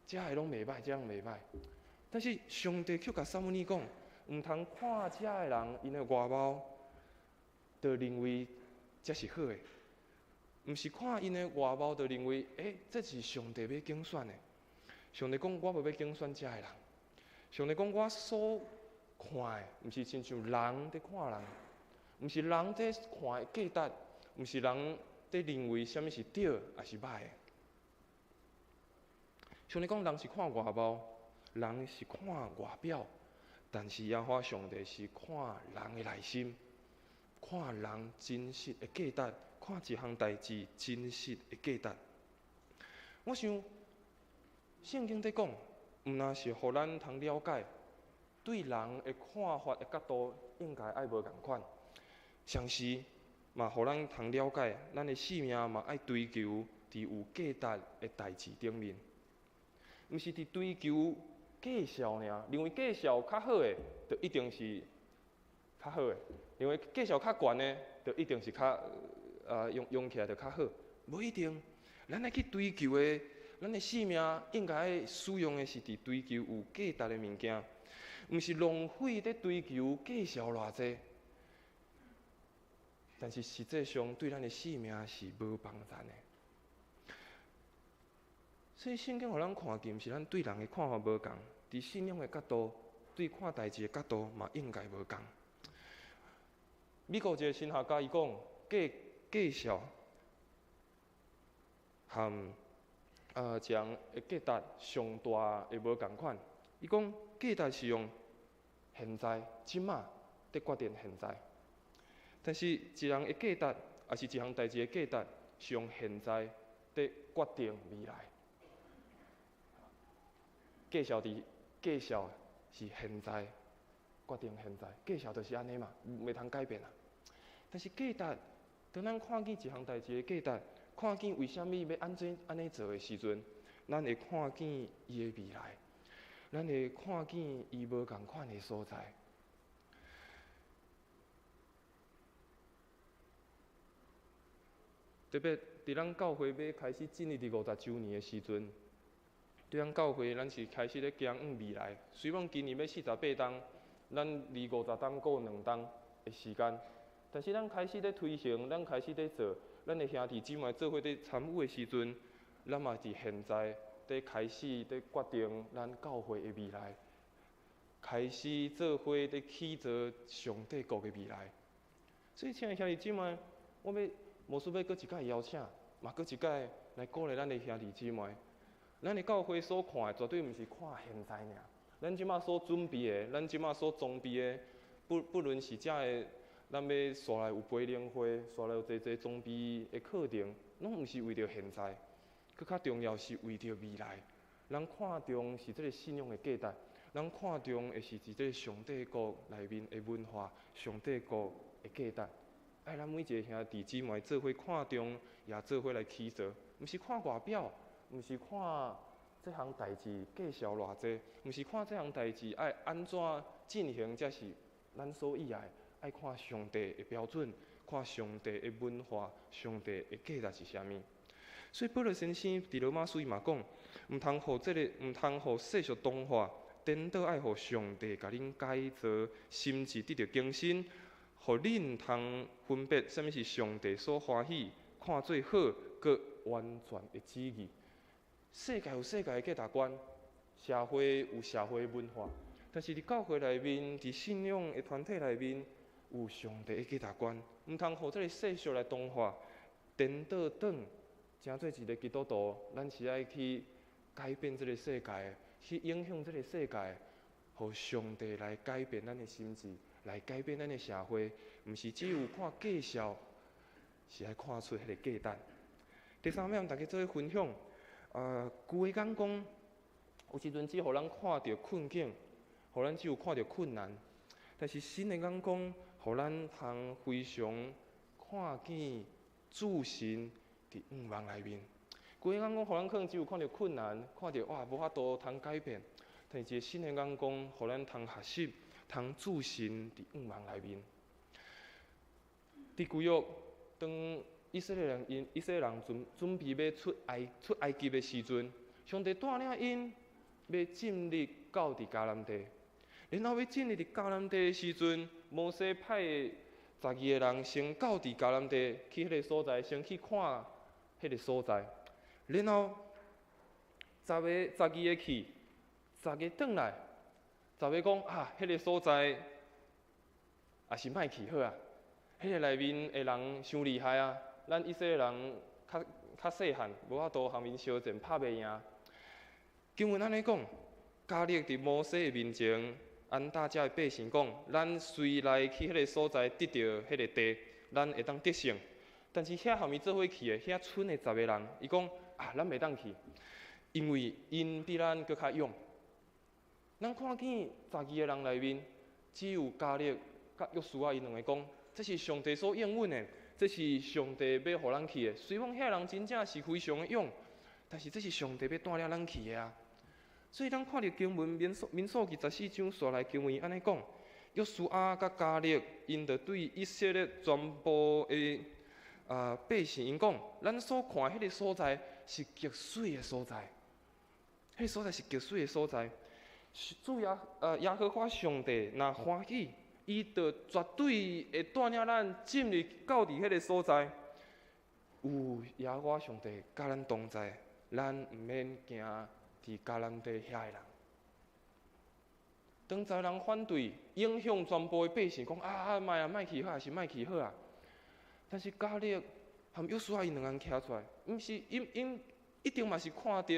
遮的攏袂䆀，遮攏袂䆀。但是上帝卻共撒母耳講，毋通看遮的人𪜶的外貌，就認為這是好的。毋是看𪜶的外貌就認為，欸，這是上帝欲揀選的。上帝講，我無欲揀選遮的人。上帝講，我所看的，毋是親像人佇看人，毋是人佇看的價值，毋是人佇認為啥物是對，抑是䆀的。上帝講，人是看外貌，人是看外表，但是耶和華上帝是看人的內心，看人真實的價值，看一項代誌真實的價值。我想，聖經佇講，毋但是予咱通了解，對人的看法的角度應該愛無仝款，同時嘛，予咱通了解，咱的生命嘛愛追求佇有價值的代誌頂面，毋是佇追求價數爾，認為價數較好的，就一定是較好的；認為價數較懸的，就一定是較用用起來就較好。無一定，咱愛去追求的，咱的生命應該使用的是佇追求有價值的物件，毋是浪費佇追求價數偌濟。但是實際上對咱的生命是無幫助的。所以聖經予咱看見，毋是咱對人的看法無仝，佇信仰的角度，對看代誌的角度嘛應該無仝。美國一个神學家伊講，價數和一人的價值上大的無仝款。伊講價值是用現在、這馬佇決定現在，但是一人的價值，抑是一項代誌的價值，是用現在佇決定未來。價數佇價數是现在决定现在，价数就是按呢嘛，袂通改变啊。但是价值，当咱看见一项代志的价值，看见为啥物欲按怎按呢做的时阵，咱会看见伊的未来，咱会看见伊无仝款的所在。特别伫咱教会欲开始进入伫50周年的时阵，对咱教会，咱是开始咧行向未来。虽讲今年欲48冬，咱离50冬阁有2冬的时间，但是咱开始咧推行，咱开始咧做，咱的兄弟姊妹做伙咧参与的时阵，咱嘛伫现在伫开始伫决定咱教会的未来，开始做伙伫起造上帝国的未来。所以，亲爱的兄弟姊妹，我欲牧师欲阁一摆邀请，嘛阁一摆来鼓励咱的兄弟姊妹。咱的教会所看的，绝对毋是看现在尔。咱这马所准备的，咱这马所装备的，不论是遮的，咱欲续来有培灵会，续来有济济装备的课程，拢毋是为著现在，阁较重要是为著未来。咱看重是这个信仰的价值，咱看重的是伫这个上帝国内面的文化，上帝国的价值。爱咱每一个兄弟姊妹做伙看重，也做伙来起造，毋是看外表，毋是看这项代志价数偌济，毋是看这项代志爱按怎进行，才是咱所意爱。爱看上帝的标准，看上帝的文化，上帝的价值是啥物。所以保罗先生伫罗马书伊嘛讲，毋通予这个，毋通予世俗同化，颠倒爱予上帝共恁改造，心志得著更新，予恁通分别啥物是上帝所欢喜、看做好、阁完全的旨意。世界有世界的价值观，社会有社会的文化，但是伫教会内面，伫信仰的团体内面，有上帝的价值观，毋通予这个世俗来同化，颠倒转，成做一个基督徒，咱是爱去改变这个世界，去影响这个世界，予上帝来改变咱的心志，来改变咱的社会，毋是只有看价数，是爱看出彼个价值。第三，欲和大家做伙分享，旧的眼光，有时阵只予咱看著困境，予咱只有看著困难，但是新的眼光，予咱通非常看见主神伫愿望内面。旧的眼光，予咱可能只有看著困难，看著哇无法度通改变，但是一个新的眼光，予咱通学习，通注神伫愿望内面。伫旧约，当以色列人𪜶以色列人准备欲出埃及的时阵，上帝带领𪜶欲进入到伫迦南地。然后欲进入伫迦南地的时阵，摩西派12个人先到伫迦南地去彼个所在，先去看彼个所在。然后12个去，10个转来，10个讲啊，彼个所在也是莫去好啊，彼个内面的人伤厉害啊，咱以色列人较细汉，无法度和𪜶相战，拍袂赢。经文按呢讲，迦勒伫摩西的面前，按大家的百姓讲，咱随来去彼个所在得著彼个地，咱会当得胜。但是遐和伊做伙去的，遐剩的10个人，伊讲啊，咱袂当去，因为𪜶比咱阁较勇。咱看见12个人内面，只有迦勒佮约书亚𪜶两个讲，这是上帝所应允的，这是上帝欲予咱去的。虽讲遐人真正是非常的勇，但是这是上帝欲带领咱去的啊。所以咱看著经文民数记14章煞来经文按呢讲，约书亚佮迦勒𪜶就对以色列全部的百姓𪜶讲，咱所看彼个所在是极媠的所在，彼个所在是极媠的所在。主耶和华上帝若欢喜，伊就绝对会带领咱进入到伫彼个所在。有耶和华上帝佮咱同在，咱毋免惊伫迦南地遐的人。当十人反对，影响全部的百姓，讲啊，莫啊，莫去好，还是莫去好啊。但是迦勒和约书亚𪜶两个人徛出来，毋是𪜶一定嘛是看著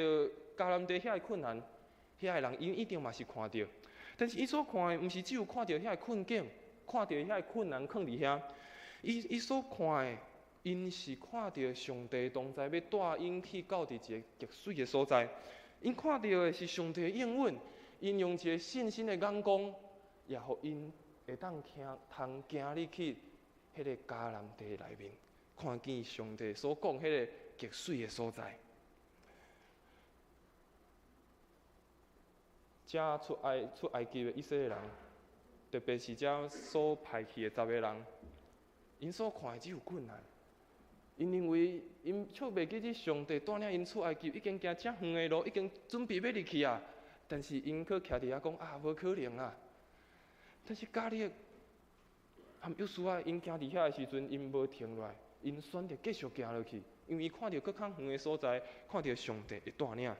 迦南地遐的困难，遐的人𪜶一定嘛是看著。但是伊所看的，毋是只有看著遐的困境，看著遐的困难囥伫遐。伊所看的，𪜶是看著上帝同在，欲带𪜶去到伫一个极媠的所在。𪜶看著的是上帝的应允， 𪜶用一个信心的眼光，也予𪜶會當行通行入去彼個迦南地內面，看見上帝所講彼個極媠的所在。遮出埃及的以色列人，特別是遮所派去的十个人，𪜶所看的只有困難。𪜶認為𪜶卻袂記得上帝帶領𪜶出埃及，已經行遮遠的路，已經準備欲入去啊。但是𪜶閣徛佇遐講啊，無可能啦。但是加勒和約書亞𪜶行佇遐的時陣，𪜶無停落來，𪜶選擇繼續行落去，因為伊看著閣較遠的所在，看著上帝的帶領。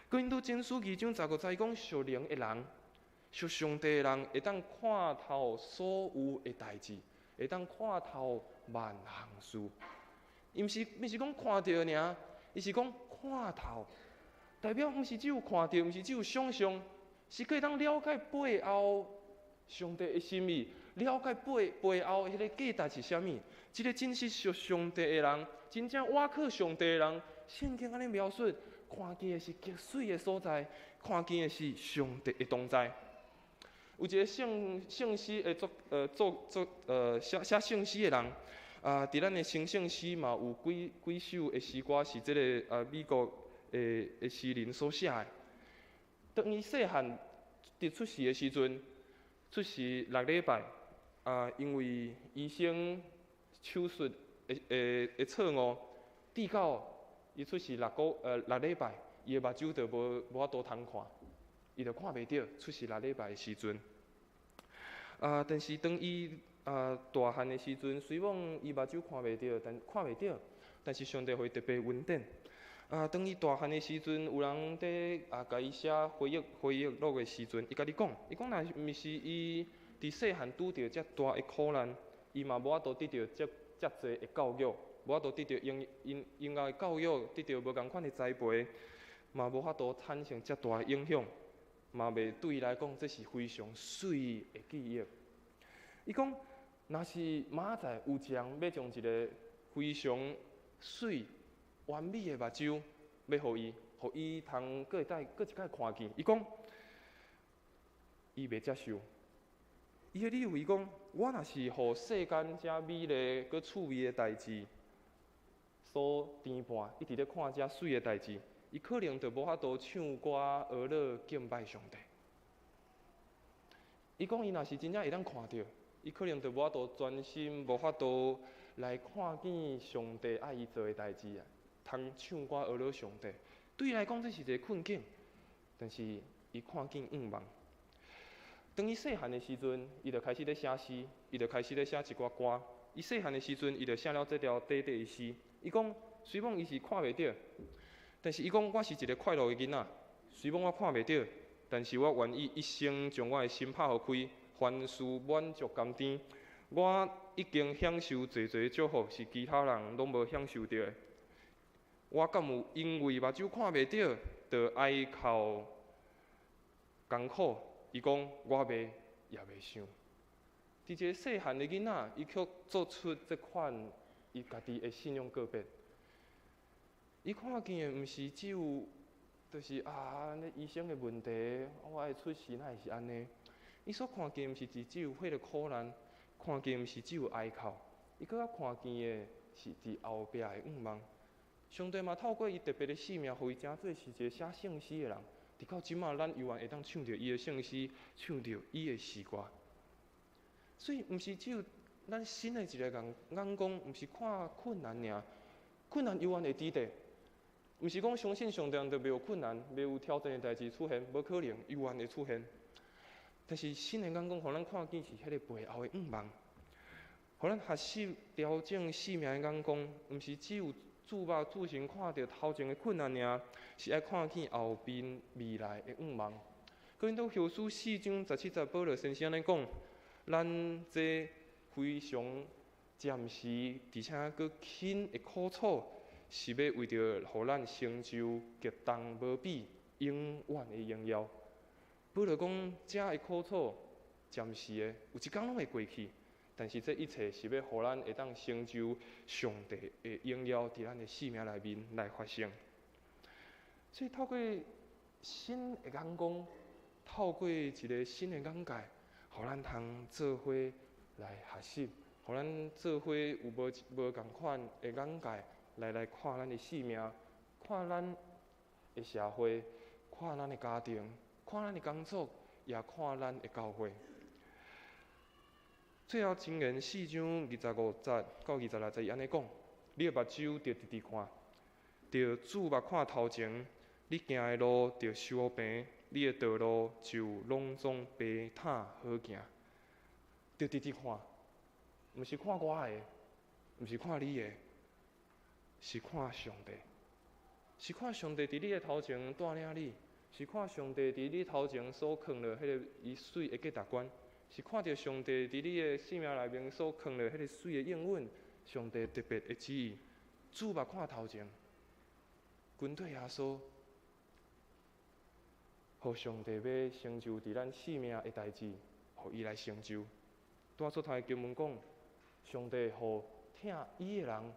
哥林多前書2章15節講，屬靈的人，屬上帝的人，會當看透所有的代誌，會當看透萬項事。伊毋是講看著爾，伊是講看透，代表毋是只有看著，毋是只有想像，是閣會當了解背後上帝的心意，了解背後彼個價值是啥物。這個真實屬上帝的人，真正倚靠上帝的人，聖經按呢描述，看見的是極媠的所在，看見的是上帝的同在。有一個聖詩的作作作寫寫聖詩的人，啊，佇咱的成聖詩嘛有幾幾首的詩歌是這个美國的詩人所寫的。當伊細漢佇出世的時陣，出世六禮拜，啊，因為醫生手術的錯誤，致到伊出世六禮拜，伊的目睭就無法度通看，伊就看袂著。出世六禮拜的時陣，啊，但是當伊大漢的時陣，雖罔伊目睭看袂著，但看袂著，但是上帝予伊特別恩典。啊，當伊大漢的時陣，有人佇共伊寫回憶錄的時陣，伊家己講，伊講若毋是伊佇細漢拄著遮大的苦難，伊嘛無法度得著遮遮濟的教育，無法度得著音樂的教育，得著無仝款的栽培，嘛無法度產生遮大的影響，嘛袂對伊來講，這是非常媠的記憶。伊講，若是明仔載有一人欲將一个非常媠、完美的目睭，欲予伊，予伊通閣會當閣一擺看見。伊講，伊袂接受。伊的理由，伊講，我若是予世間遮美麗、閣趣味的代誌所牽絆，一直咧看遮媠的代誌，伊可能就無法度唱歌、學樂、敬拜上帝。伊講，伊若是真正會當看著，伊可能就無法度專心，無法度來看見上帝愛伊做的代誌啊，通唱歌學樂上帝。對伊來講，這是一个困境，但是伊看見向望。當伊細漢的時陣，伊就開始咧寫詩，伊就開始咧寫一寡歌。伊細漢的時陣，伊就寫了這條短短的詩。伊講，雖罔伊是看袂著，但是伊講我是一个快樂的囡仔。雖罔我看袂著，但是我願意一生將我的心拍予開，凡事滿足甘甜。我已經享受濟濟祝福，是其他人攏無享受著的。我敢有因為目睭看袂著，就哀哭艱苦？伊講我袂，也袂想。佇一个細漢的囡仔，伊卻做出這款伊家己的信仰告白。伊看見的毋是只有，就是啊，按呢醫生的問題，我的出世哪會是按呢？伊所看見毋是只有彼个苦難，看見毋是只有哀哭，伊閣較看見的是佇後壁的向望。上帝嘛透過伊特別的使命，予伊成做是一个寫聖詩的人。直到這馬，咱猶原會當唱著伊的聖詩，唱著伊的詩歌。所以，毋是只有咱新的一个眼光，毋是看困難爾，困難猶原會佇咧。毋是講相信上帝就袂有困難、袂有挑戰的代誌出現，無可能，猶原會出現。但是新的眼光，予咱看見是彼个背後的向望，予咱學習調整生命的眼光，毋是只有注目注神看著頭前的困難爾，是愛看見後面未來的向望。哥林多後書4章17節，保羅先生按呢講：咱這非常暫時，而且閣輕的苦楚，是欲為著予咱成就極重無比、永遠的榮耀。保羅講，這的苦楚暫時的，有一工攏會過去。但是這一切是欲予咱會當成就上帝的榮耀，佇咱的生命內面來發生。所以透過新的眼光，透透過一个新的眼界，予咱通做伙來學習，予咱做伙有無無仝款的眼界來看咱的生命，看咱的社會，看咱的家庭，看咱的工作，也看咱的教會。最後，箴言四章二十五節到26節，伊按呢講：你的目睭著直直看，著注目看頭前，你行的路著修平，你的道路就攏總平坦好行。著直直看，毋是看我的，毋是看你的，是看上帝，是看上帝佇你的頭前帶領你，是看上帝佇你頭前所囥落彼个伊媠的價值觀。是看著上帝佇你的生命內面所囥落彼个媠的應允，上帝特別的旨意，注目看頭前，跟綴耶穌，予上帝欲成就佇咱生命的代誌，予伊來成就。拄仔所讀的經文講，上帝予疼伊的人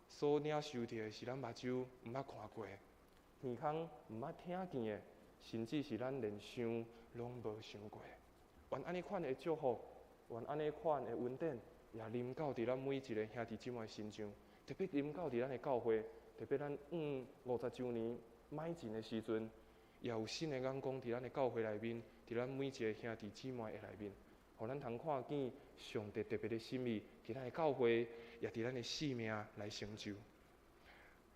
所領受著的是咱目睭毋捌看過，耳孔毋捌聽見的，甚至是咱連想攏無想過。願按呢款的祝福，願按呢款的恩典，也臨到佇咱每一个兄弟姊妹身上，特別臨到佇咱的教會，特別咱往50週年邁進的時陣，也有新的眼光佇咱的教會內面，佇咱每一个兄弟姊妹的內面，予咱通看見上帝特別的心意，佇咱的教會，也佇咱的生命來成就。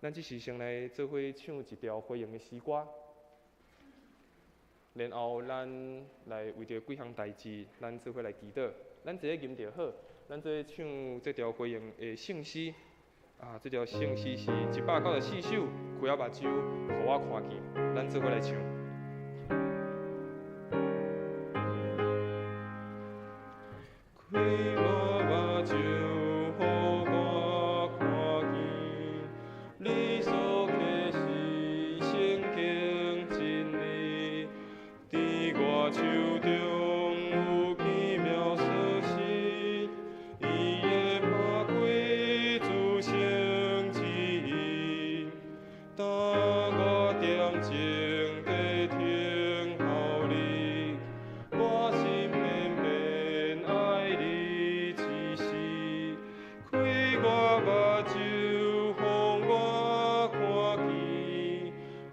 咱這時先來做伙唱一條回應的詩歌。然後咱來為著幾項代誌，咱做伙來祈禱。咱坐咧吟就好，咱做伙唱這條回應的聖詩。啊，這條聖詩是194首，開我目睭，予我看見。咱做伙來唱。開我目睭，予我看見，你所啟示聖經真理，佇我手中有奇妙鎖匙，伊會擘開諸聖旨意，當我恬靜地等候你，我心偏偏愛你一時，開我目睭，予我看見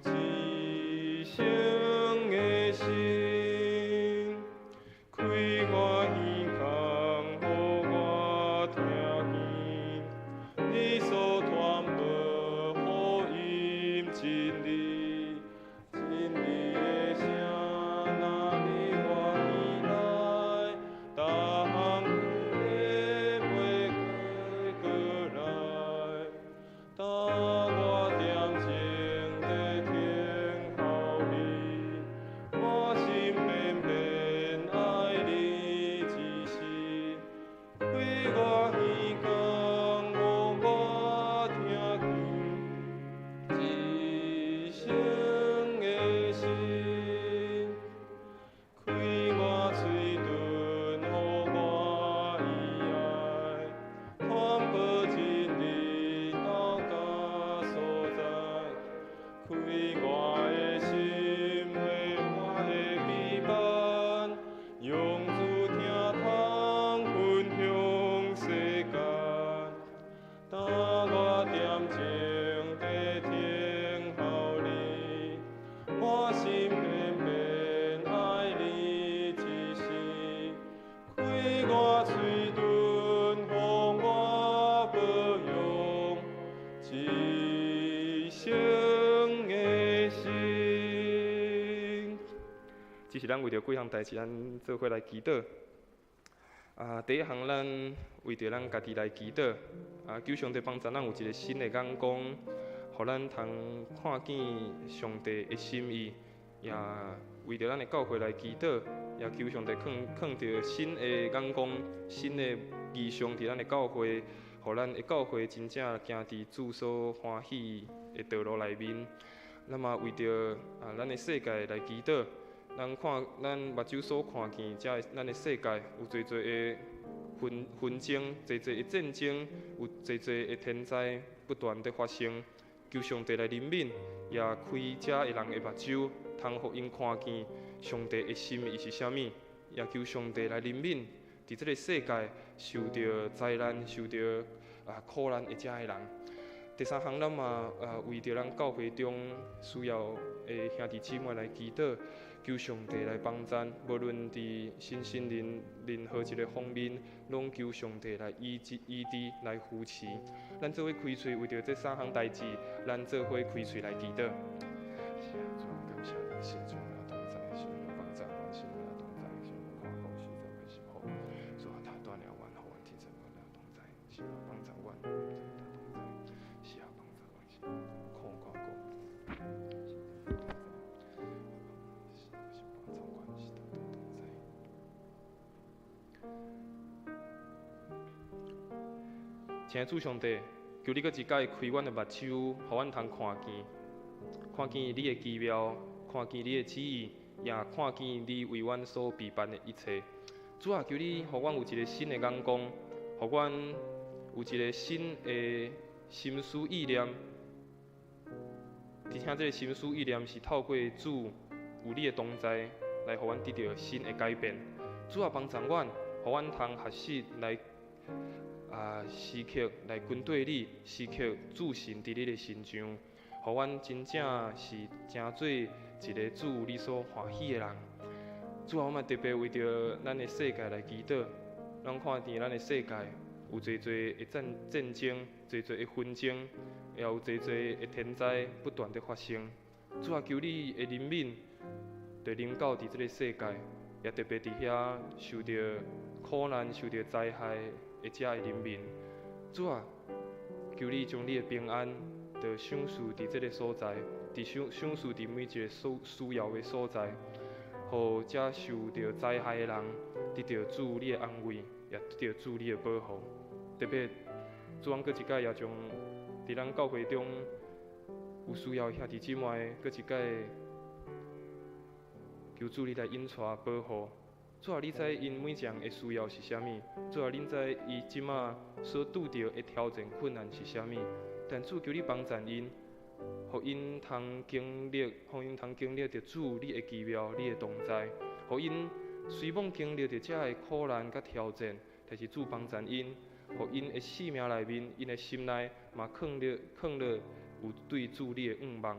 至聖的心，開我耳孔，予我聽見你所傳播福音真理，真理的聲若離我耳內，逐項的袂過來。當我恬靜地等候你，我心偏偏愛你一時，開我耳孔，予我聽見至聖的心，開我喙唇，予我以愛傳播真理到各所在，開我的心，花我的臂膀，用主聽通分享世間。當我恬靜地等候你，我心偏偏愛你一時，開我喙唇，予我保養至聖的心。這是咱為著幾項代誌，咱做伙來祈禱。啊，第一項，咱為著咱家己來祈禱。啊，求上帝幫助咱有一个新的眼光，予咱通看見上帝的心意。也為著咱的教會來祈禱，也求上帝囥囥著新的眼光、新的異象佇咱的教會，予咱的教會真正行佇主所歡喜的道路內面。咱嘛為著啊，咱的世界來祈禱。咱看，咱目睭所看見，遮咱的世界有濟濟的紛爭，濟濟的戰爭，有濟濟的天災不斷佇發生。求上帝來憐憫，也開遮的人的目睭，通予𪜶看見上帝的心意是啥物，也求上帝来怜悯伫这个世界受著灾难、受著苦难的遮个人。第三项，咱嘛为著咱教会中需要的兄弟姊妹来祈祷，求上帝来帮赞，无论伫身心灵任何一个方面，拢求上帝来医治、医治、来扶持。咱做伙开喙，为著这三项代志，咱做伙开喙来祈祷。是啊，主啊，感谢你，是主啊，同在，是主啊，帮赞，是主啊，同在，是主啊，看顾，是主啊，是好。主啊，他带领阮，予阮天父阮同在，是啊，帮赞阮，同在，是啊，帮赞阮，是看看顾。亲爱主上帝，求你阁一摆开阮的目睭，予阮通看见，看见你的奇妙，看见你的旨意，也看见你为阮所备办的一切。主啊，求你予阮有一个新的眼光，予阮有一个新的心思意念，而且这个心思意念是透过主有你的同在，来予阮得到新的改变。主啊，帮助阮，予阮通学习来时刻来跟缀你，时刻注神伫你的身上，予阮真正是成做一个主你所欢喜的人。主啊，我嘛特别为著咱的世界来祈祷。咱看见咱的世界有济济的战争，济济的纷争，也有济济的天灾不断伫发生。主啊，求你的怜悯，就临到伫这个世界，也特别伫遐受著苦难、受著灾害的遮的人民。主啊，求你将你的平安，就赏赐伫这个所在，伫赏赐伫每一个所需要的所在，予遮受著灾害的人得到主你的安慰，也得到主你的保护。特别，主阮阁一摆也将伫咱教会中有需要的兄弟姊妹，阁一摆求主你来引带保护。主啊，你知𪜶每一人的需要是啥物？主啊，恁知伊这马所拄著的挑战困难是啥物？但主求你帮助𪜶，予𪜶通经历，予𪜶通经历著主你的奇妙，你的同在，予𪜶虽罔经历著遮个苦难佮挑战，但是主帮助𪜶，予𪜶的生命内面，𪜶的心内嘛藏咧有对主你的向望。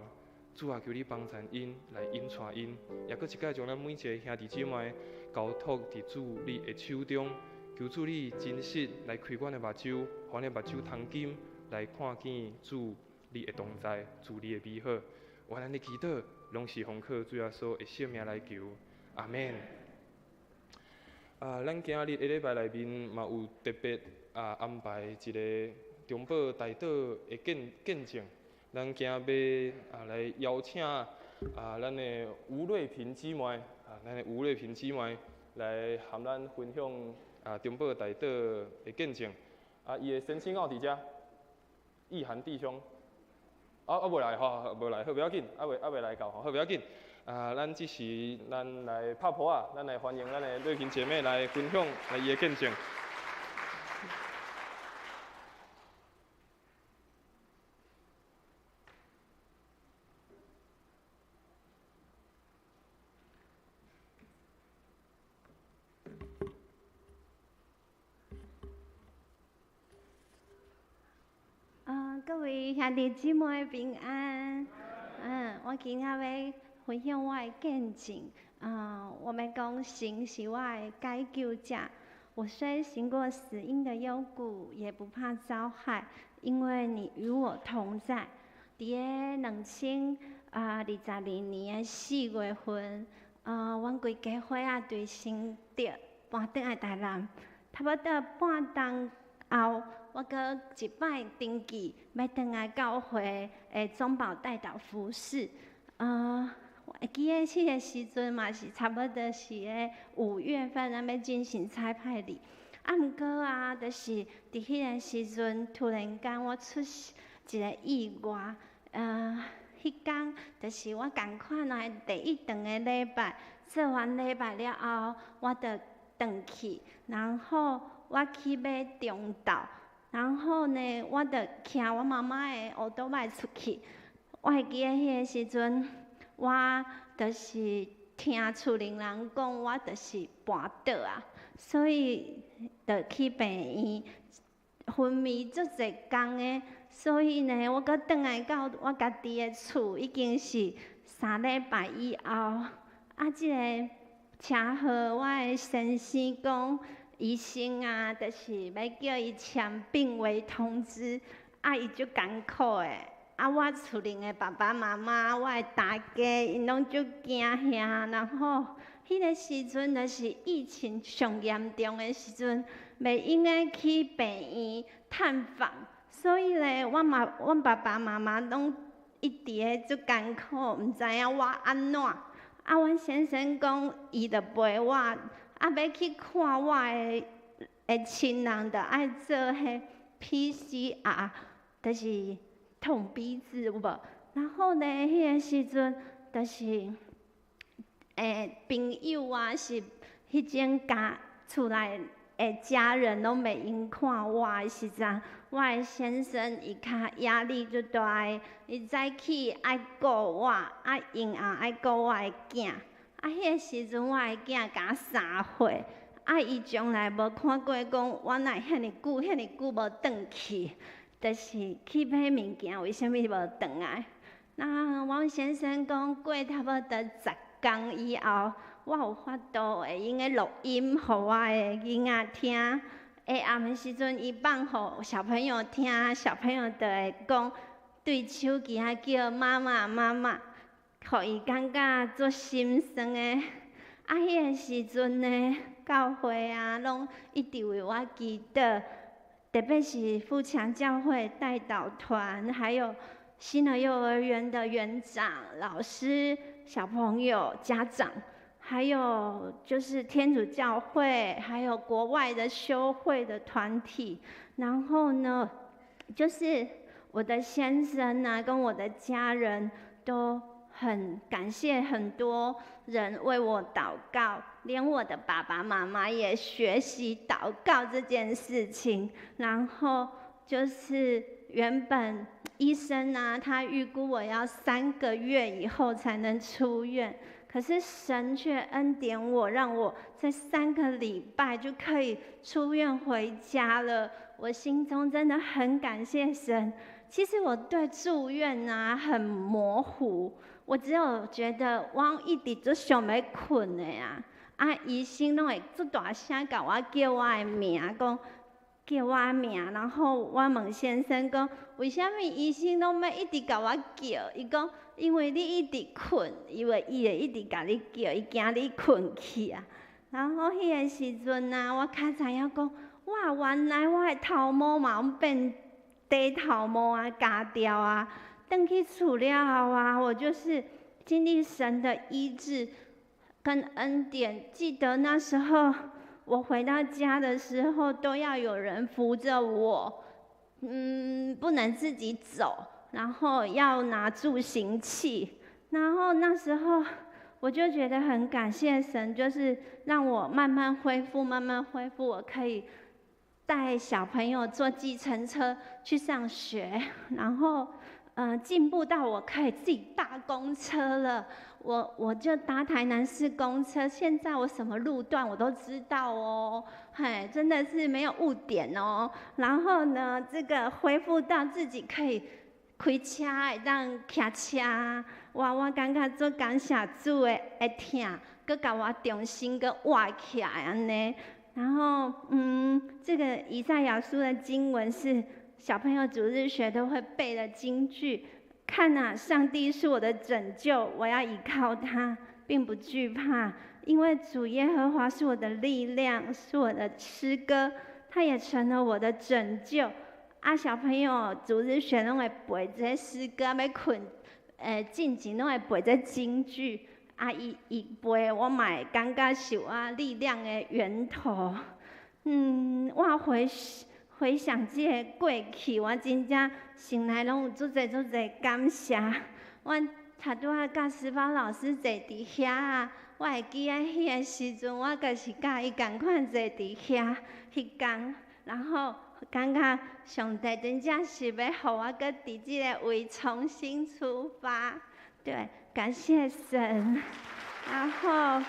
主啊，求你帮助𪜶来引带𪜶，也阁一摆将咱每一个兄弟姊妹交托伫主你的手中，求主你真实来开阮的目睭，予阮的目睭通金来看见主你的同在，主你的美好。愿咱的祈祷拢是奉靠主耶稣的圣名来求，阿们。咱今日下礼拜内面嘛有特别安排一个中保代祷的见证。咱今日要来邀请咱的吴瑞萍姊妹咱的吴瑞萍姊妹来含咱分享中保代祷的见证。伊的先生有伫遮，意涵弟兄。无来吼，无来，好，不要紧，犹未来到吼，好，不要紧。咱这时咱来拍噗仔，咱来欢迎咱的瑞萍姐妹来分享来伊的见证。各位兄弟姊妹平安。我今仔欲分享我的见证。我欲讲神是我的解救者。我虽行过死荫的幽谷，也不怕遭害，因为你与我同在。伫个2022年的4月份，阮规家伙仔对新竹搬转来台南，差不多半冬后，我阁一摆登记欲转来教会的中保代祷服事。我会记得彼个时阵嘛是差不多是咧5月份，咱欲进行差派礼。毋过啊，就是伫彼个时阵，突然间我出一个意外。彼工就是我仝款的第一顿的礼拜，做完礼拜了后，我就转去，然后我去买中豆，然后呢，我就骑我妈妈的乌多摆出去。我会记得彼个时阵，我就是聽厝裡人講，我就是跋倒啊，所以就去病院昏迷足濟工的，所以呢，我閣轉來到我家己的厝，已經是3禮拜以後。啊，這个車禍，我的先生講，醫生啊，就是欲叫伊簽病危通知，啊，伊足艱苦的。啊，我厝裡的爸爸媽媽，我的大家，𪜶攏足驚嚇。然後，彼个時陣就是疫情上嚴重的時陣，袂用得去病院探訪，所以咧，我嘛，阮爸爸媽媽攏一直咧足艱苦，毋知影我按怎。啊，阮先生講，伊就陪我，啊，欲去看我的親人，就愛做彼 PCR，就是。捅鼻子有無？然後呢，彼個時陣就是，朋友啊，是彼種家厝內的家人攏袂用看我的時陣，我的先生伊較壓力足大的，伊早起愛顧我，啊，閒暗愛顧我的囝，啊，彼個時陣我的囝敢3歲，啊，伊從來無看過講我哪會遐爾久遐爾久無轉去。就是去買物件，為啥物無轉來？那阮先生講過差不多10工以後，我有法度會用得錄音予我的囡仔聽。下暗的時陣，伊放予小朋友聽，小朋友就會講對手機仔叫媽媽媽媽，予伊感覺足心酸的。啊，彼个時陣呢，教會啊，攏一直為我祈禱。特別是富強教會代禱團，還有新的幼兒園的園長、老師、小朋友、家長，還有就是天主教會，還有國外的修會的團體。然後呢，就是我的先生啊，跟我的家人都很感謝很多人為我禱告，連我的爸爸媽媽也學習禱告這件事情。然後就是原本醫生啊，他預估我要3個月以後才能出院，可是神卻恩典我，讓我在3個禮拜就可以出院回家了。我心中真的很感謝神。其實我對住院啊很模糊。我只有覺得我一直足想欲睏的啊，啊，醫生攏會足大聲共我叫我的名，講叫我名，然後我問先生講，為啥物醫生攏欲一直共我叫？伊講，因為你一直睏，因為伊會一直共你叫，伊驚你睏去啊。然後彼个時陣啊，我較知影講，哇，原來我的頭毛嘛攏變短頭毛啊，鉸掉啊。轉去厝了後啊，我就是經歷神的醫治跟恩典。記得那時候我回到家的時候，都要有人扶着我，不能自己走，然後要拿助行器。然後那時候我就覺得很感謝神，就是讓我慢慢恢復，慢慢恢復，我可以帶小朋友坐計程車去上學，然後。進步到我可以自己搭公車了，我就搭台南市公車。現在我什麼路段我都知道哦，嘿，真的是沒有誤點哦。然後呢，這個恢復到自己可以開車，會當騎車，我感覺足感謝主的疼，閣共我重新閣活起來按呢。然後，這個以賽亞書的經文是小朋友主日學都會背的金句。看啊，上帝是我的拯救，我要倚靠他，並不懼怕，因為主耶和華是我的力量，是我的詩歌，他也成了我的拯救。啊，小朋友主日學攏會背這詩歌，欲睏，進前攏會背這金句。啊，伊背，我嘛會感覺是我力量的源頭。我回想這个過去，我真正心內攏有足濟足濟感謝。阮頭拄仔佮思芳老師坐佇遐啊，我會記得彼个時陣，我就是佮伊仝款坐佇遐彼工，然後感覺上帝真正是欲予我閣佇這个位重新出發。對，感謝神。然后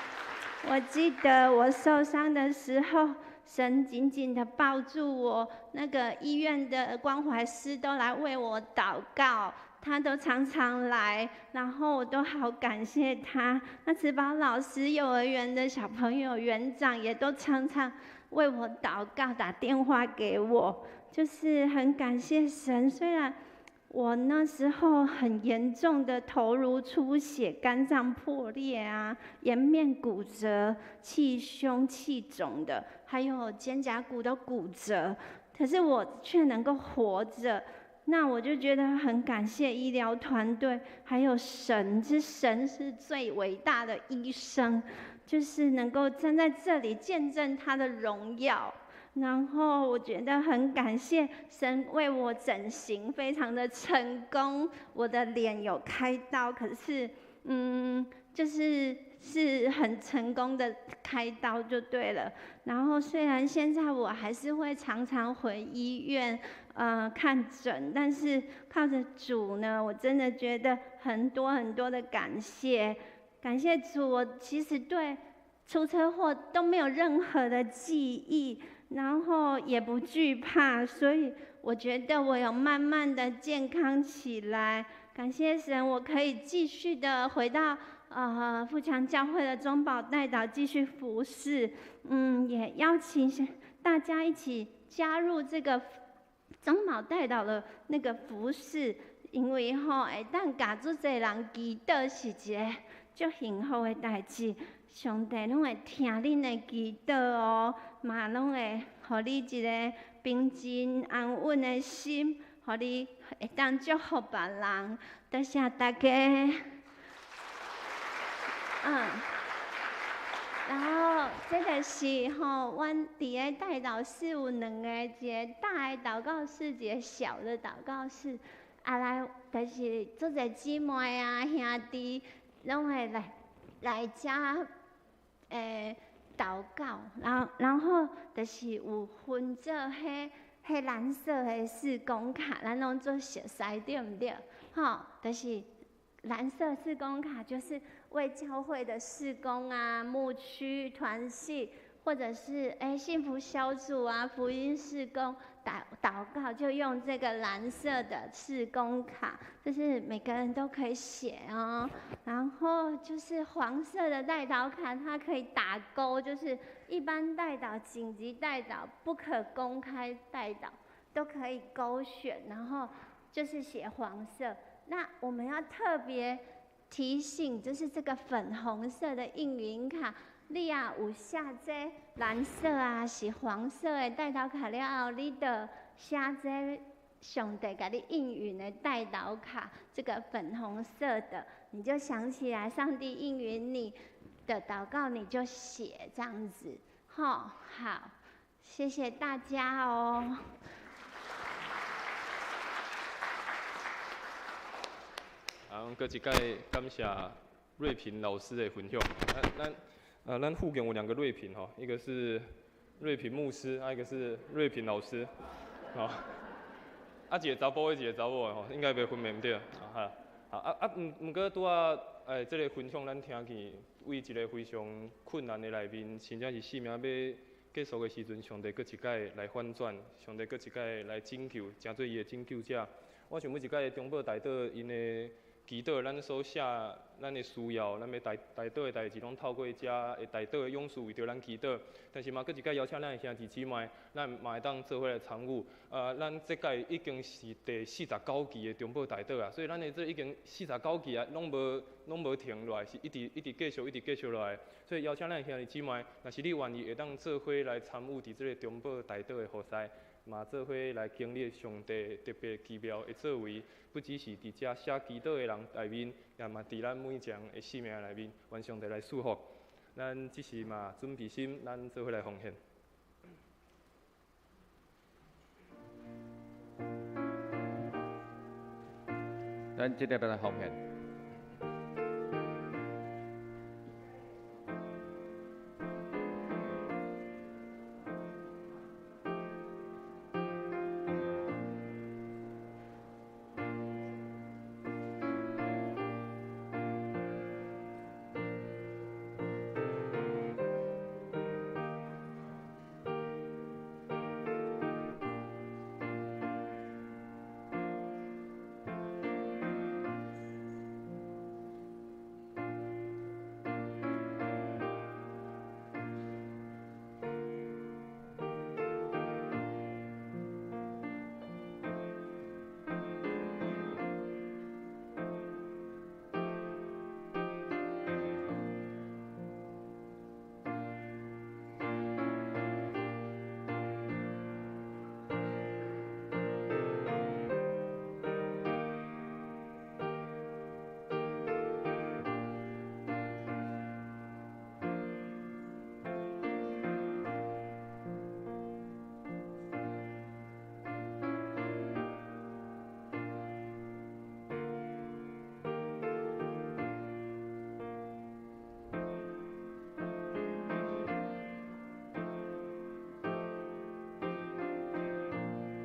我记得我受伤的时候，神紧紧的抱住我，那个医院的关怀师都来为我祷告，他都常常来，然后我都好感谢他。那慈宝老师、幼儿园的小朋友、园长也都常常为我祷告，打电话给我，就是很感谢神。虽然我那时候很严重的头颅出血、肝脏破裂啊、颜面骨折、气胸、气肿的，还有肩胛骨都骨折，可是我却能够活着。那我就觉得很感谢医疗团队，还有神，这神是最伟大的医生，就是能够站在这里见证他的荣耀。然后我觉得很感谢神为我整形非常的成功，我的脸有开刀，可是就是很成功的开刀就对了。然后虽然现在我还是会常常回医院，看诊，但是靠着主呢，我真的觉得很多很多的感谢，感谢主。我其实对出车祸都没有任何的记忆，然后也不惧怕，所以我觉得我有慢慢的健康起来。感谢神，我可以继续的回到富强教会的中保代祷继续服侍。也邀请大家一起加入这个中保代祷的那个服侍，因为吼会当共足济人祈祷是一个足幸福的代志。上帝拢会听恁的祈祷哦，嘛拢会予你一个平静安稳的心，予你会当祝福别人。多谢大家。然后这个是吼，阮伫个代祷室有两个，一个大的祷告室，一个小的祷告室。啊，来，就是足济姊妹啊、兄弟，拢会来遮祷告，然后就是有分做彼蓝色的事工卡，咱拢做熟似，对毋对？吼，就是蓝色事工卡，就是为教会的事工啊、牧区团契，或者是幸福小组啊、福音事工祷告，就用这个蓝色的事工卡，就是每个人都可以写哦。然后就是黄色的代祷卡，它可以打勾，就是一般代祷、紧急代祷、不可公开代祷都可以勾选，然后就是写黄色。那我们要特别提醒，就是这个粉红色的应允卡，你也有写这蓝色啊，是黄色的代祷卡了后，你就写这上帝给你应允的代祷卡，这个粉红色的，你就想起来上帝应允你的祷告，你就写这样子，吼，好，谢谢大家哦。啊，阮阁一摆感谢瑞平老师的分享。咱附近有两个瑞平吼，一个是瑞平牧师，啊，一个是瑞平老师，吼。啊，一个查甫的，一个查某的吼，应该袂分辨毋对。啊，好，啊，毋过拄仔这个分享，咱听见为一个非常困难的内面，真正是生命欲结束的时阵，上帝阁一摆来反转，上帝阁一摆来拯救，成做伊的拯救者。我想每一摆中保代祷𪜶的祈祷，咱所写咱的需要，咱欲代祷的代志，拢透过遮的代祷的勇士为著咱祈祷。但是嘛，阁一摆邀请咱的兄弟姊妹，咱嘛会当做伙来参与。咱这届已经是第49期的中保代祷啊，所以咱的这已经49期啊，拢无停落来，是一直一直继续，一直继续落来。所以邀请咱的兄弟姊妹，若是你愿意会当做伙来参与伫这个中保代祷的服事，嘛做伙来经历上帝特别奇妙的作为，不只是伫遮写祈祷的人内面，也嘛伫咱每一个人的生命内面，愿上帝来赐福。咱这时嘛准备心，咱做伙来奉献。咱这礼拜来奉献。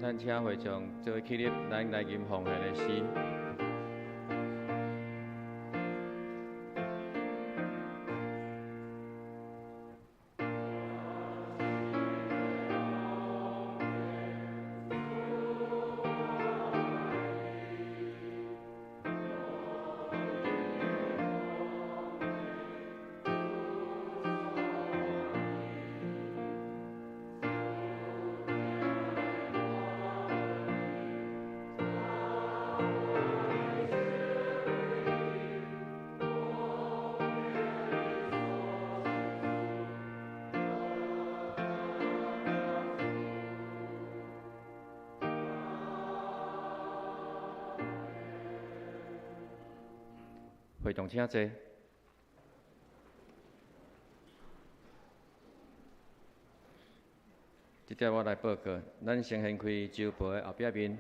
咱請會眾做伙起立，咱來吟奉獻的詩。會眾請坐。這節我來報告，咱先掀開週報的後壁面，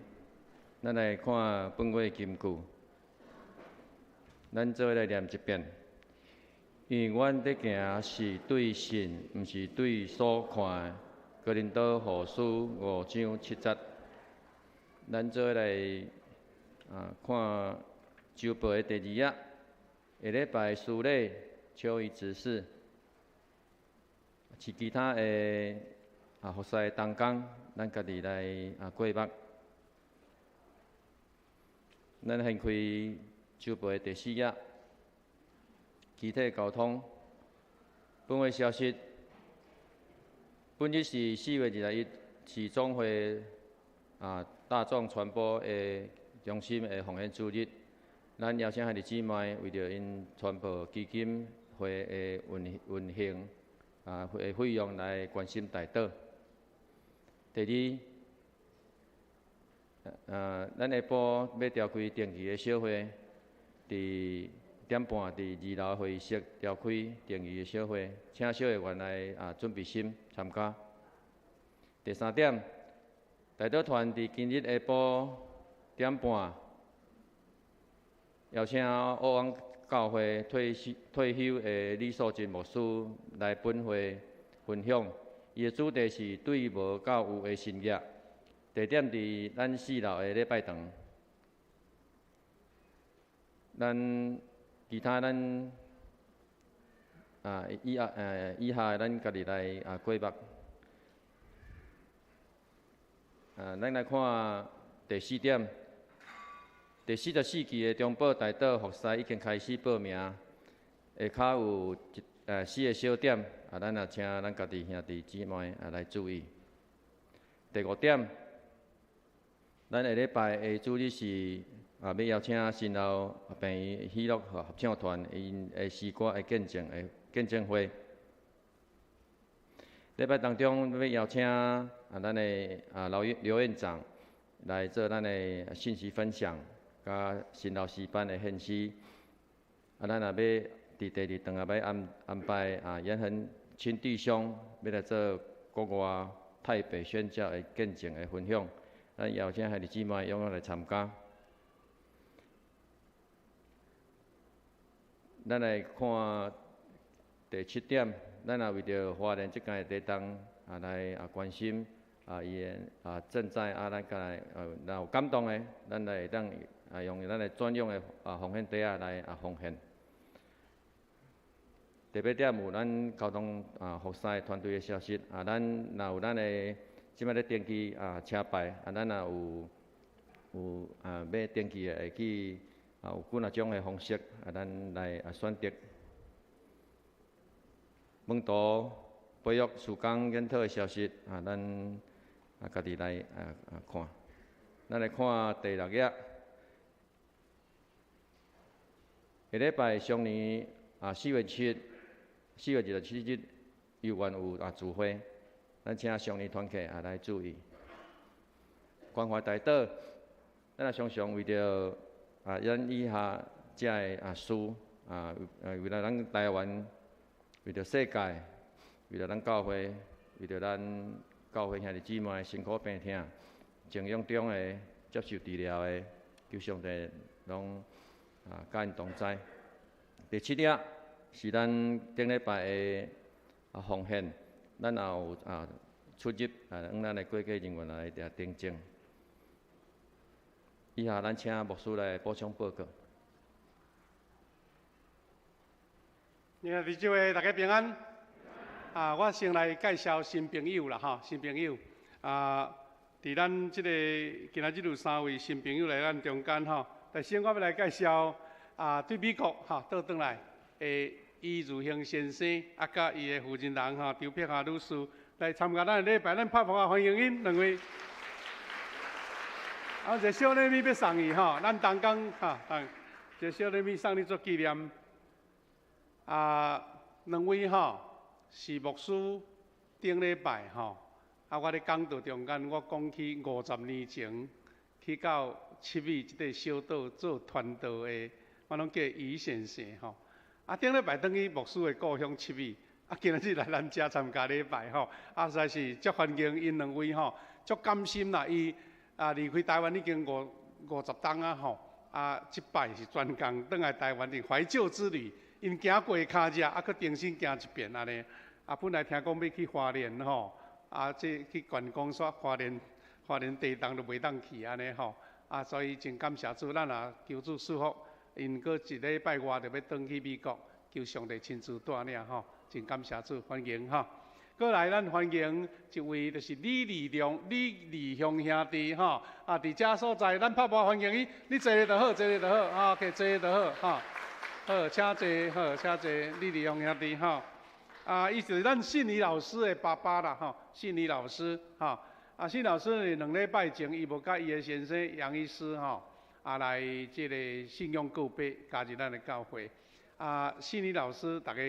咱來看本月金句。咱做伙來念一遍。因為阮咧行是對信，毋是對所看的。哥林多後書5章7節。咱做伙來看週報的第二頁。下禮拜書禮秋雨執事，是其他的服侍同工，咱家己來過目。咱掀開週報的第四頁，肢體溝通。本會消息，本日是4月21，是總會大眾傳播的中心的奉獻主日。咱邀請兄弟姊妹為著𪜶傳播基金會的運行會費用來關心代禱。第二，咱下晡欲召開定期的小會，佇點半佇二樓會議室召開定期的小會，請小會員來準備心參加。第三點，代禱團佇今日下晡點半。邀請澳安教會退休的李素貞牧師來本會分享，伊的主題是對無到有的信仰。地點佇咱四樓的禮拜堂。咱其他咱以下咱家己來過目。咱來看第四點。第44期的中保代禱服侍已經開始報名，下跤有四個小點，咱也請咱家己兄弟姊妹來注意。第五點，咱下禮拜的主日是欲邀請新老病院喜樂合唱團𪜶的詩歌的見證的見證會。禮拜當中欲邀請咱的劉院長來做咱的信息分享。佮新老師班的獻詩，咱也欲佇第二頓也欲安排嚴恆親弟兄欲來做國外台北宣教的見證的分享，咱邀請兄弟姊妹踴躍來參加。咱來看第七點，咱也為著花蓮這間的地動來關心伊的賑災咱共來若有感動的，咱來會當用咱的專用的奉獻袋仔來奉獻。第八點有咱交通服侍團隊的消息咱若有咱的這擺咧登記車牌咱若有欲登記的會去有幾若種的方式咱來選擇。門徒培育事工研討的消息咱家己來看。咱來看第六頁。下禮拜上年4月27日，猶原有聚會，咱請上年團客來注意。關懷代禱，咱也常常為著咱以下遮的事為了咱台灣，為著世界，為著咱教會，為著咱教會兄弟姊妹辛苦病痛、靜養中的、接受治療的，求上帝攏佮𪜶同在。第七點是咱頂禮拜的奉獻，咱也有出入啊，讓咱的會計人員來定訂正。以下咱請牧師來補充報告。兄弟姊妹，大家平安。啊，我先來介紹新朋友啦，吼，新朋友。啊，佇咱這個今仔日有三位新朋友來咱中間吼。但先我欲來介紹啊，對美國吼倒轉來的伊如興先生，啊，佮伊的夫人人吼張碧霞女士來參加咱的禮拜，咱拍噗仔歡迎𪜶兩位。啊，一個小禮物欲送伊吼，咱同工吼，一個小禮物送你做紀念。啊，兩位吼是牧師頂禮拜吼，啊，我咧講道中間，我講起50年前去到七美這個小島做傳道的，我攏叫余先生吼。啊，頂禮拜轉去牧師的故鄉七美，啊，今仔日來咱遮參加禮拜吼，啊，實在是足歡迎𪜶兩位吼，足甘心啦。伊啊離開台灣已經50冬啊吼，啊，這擺是專工轉來台灣的懷舊之旅。𪜶行過跤跡，啊，閣重新行一遍按呢。啊，本來聽講欲去花蓮吼，啊，這去觀光煞花蓮，花蓮地動都袂當去按呢吼。啊，所以真感謝主，咱也求主賜福，𪜶閣一禮拜外就欲轉去美國，求上帝親自帶領吼，真感謝主，歡迎吼。閣來，咱歡迎一位就是李立良、李立雄兄弟吼，啊，佇遮所在，咱拍噗仔歡迎伊。你坐咧就好，坐咧就好，啊，OK，坐咧就好，吼。好，請坐，好，請坐，李立雄兄弟吼。啊，伊就是咱信理老師的爸爸啦，吼，信理老師，吼。啊，信老師呢，2禮拜前，伊無佮伊的先生楊醫師吼，啊，來這個信仰告白，加入咱的教會。啊，信理老師，大家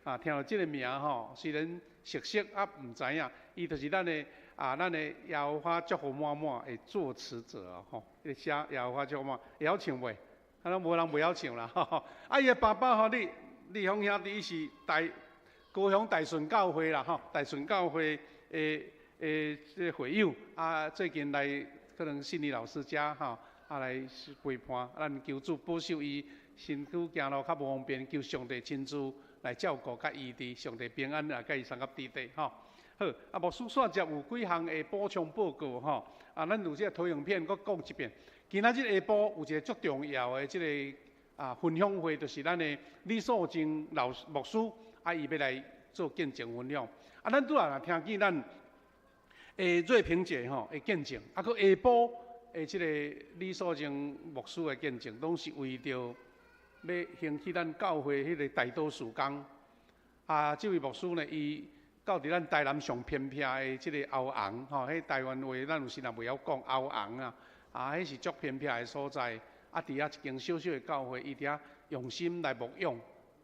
啊聽著這個名吼，雖然熟悉啊，毋知影，伊就是咱的啊，咱的耶和華祝福滿滿的作詞者吼，伊寫耶和華祝福滿，會曉唱袂？啊，攏無人袂曉唱啦，吼。啊，伊的爸爸吼，李李雄兄弟，伊是大高雄大順教會啦，吼，大順教會的這個會友，啊，最近來可能信理老師遮吼，啊來陪伴，咱求主保守伊身軀行路較無方便，求上帝親自來照顧佮醫治，上帝平安來佮伊送到佇底吼。好，啊，牧師煞接有幾項的補充報告吼，啊，咱有這個投影片，閣講一遍。今仔日下晡有一個足重要的這個啊分享會，就是咱的李素貞老牧師，啊，伊欲來做見證分享。啊，咱拄仔若聽見咱的瑞平姐吼的見證，啊，閣下晡的這個李素貞牧師的見證，攏是為著欲興起咱教會彼個代禱事工。啊，這位牧師呢，伊到佇咱台南上偏僻的這個歐紅吼，彼台灣話咱有時若袂曉講歐紅啊，啊，彼是足偏僻的所在。啊，佇遐一間小小的教會，伊佇遐用心來牧養，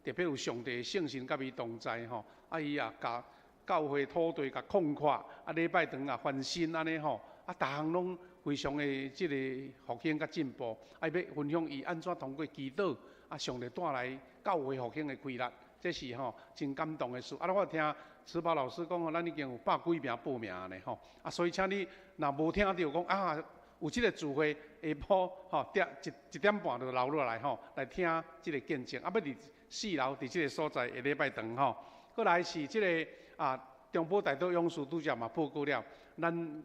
特別有上帝聖神佮伊同在吼。啊，伊也共教會土地共擴闊，啊，禮拜堂也翻新按呢吼，啊，逐項攏非常的這個復興佮進步。啊，伊欲分享伊按怎通過祈禱，啊，上帝帶來教會復興的規律，這是吼真感動的事。啊，我聽慈寶老師講吼，咱已經有百幾名報名呢吼。啊，所以請你若無聽著講啊，有這個聚會下晡吼，點一點半就留落來吼，來聽這個見證。啊，欲佇四樓佇這個所在下禮拜堂吼。閣來是這個啊，中保代禱勇士拄才嘛報告了，咱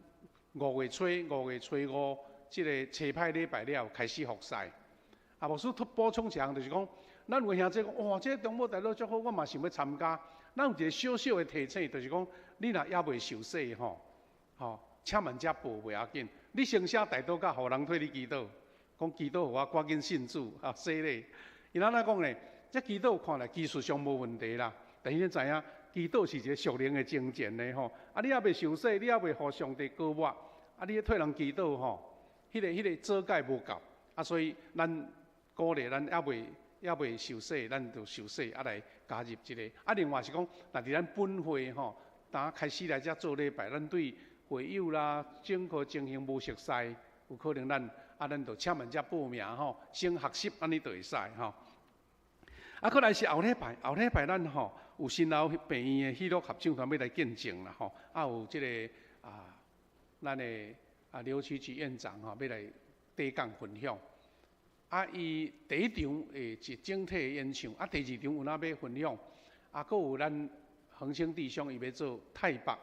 5月初5這個初派禮拜了開始復賽。啊，牧師補充一項，就是講，咱有兄弟講，哇，這個中保代禱足好，我嘛想欲參加。咱有一個小小的提醒，就是講，你若猶未受洗吼，吼，請慢才報袂要緊。你先寫代禱卡，予人替你祈禱，講祈禱予我趕緊信主啊，洗禮。伊按怎講呢？這祈禱看來技術上無問題啦，但是你知影，祈禱是一個屬靈的征戰呢吼。啊，你猶未受洗，你猶未予上帝膏抹，啊，你咧替人祈禱吼，彼個做解無夠。啊，所以咱鼓勵咱猶未受洗，咱就受洗啊來加入這個。啊，另外是講，若佇咱本會吼，當開始來遮做禮拜，咱對會友啦，整個情形無熟似，有可能咱啊，咱就請問遮報名吼，先學習按呢就會使吼。啊，閣來是後禮拜，後禮拜咱吼有新老病院的喜樂合唱團欲來見證啦吼，啊有這個啊，咱的啊劉啟舉院長吼欲來短講分享。啊，伊第一場會是整體的演唱，啊，第二場有哪欲分享，啊，閣有咱恆星弟兄伊欲做泰北，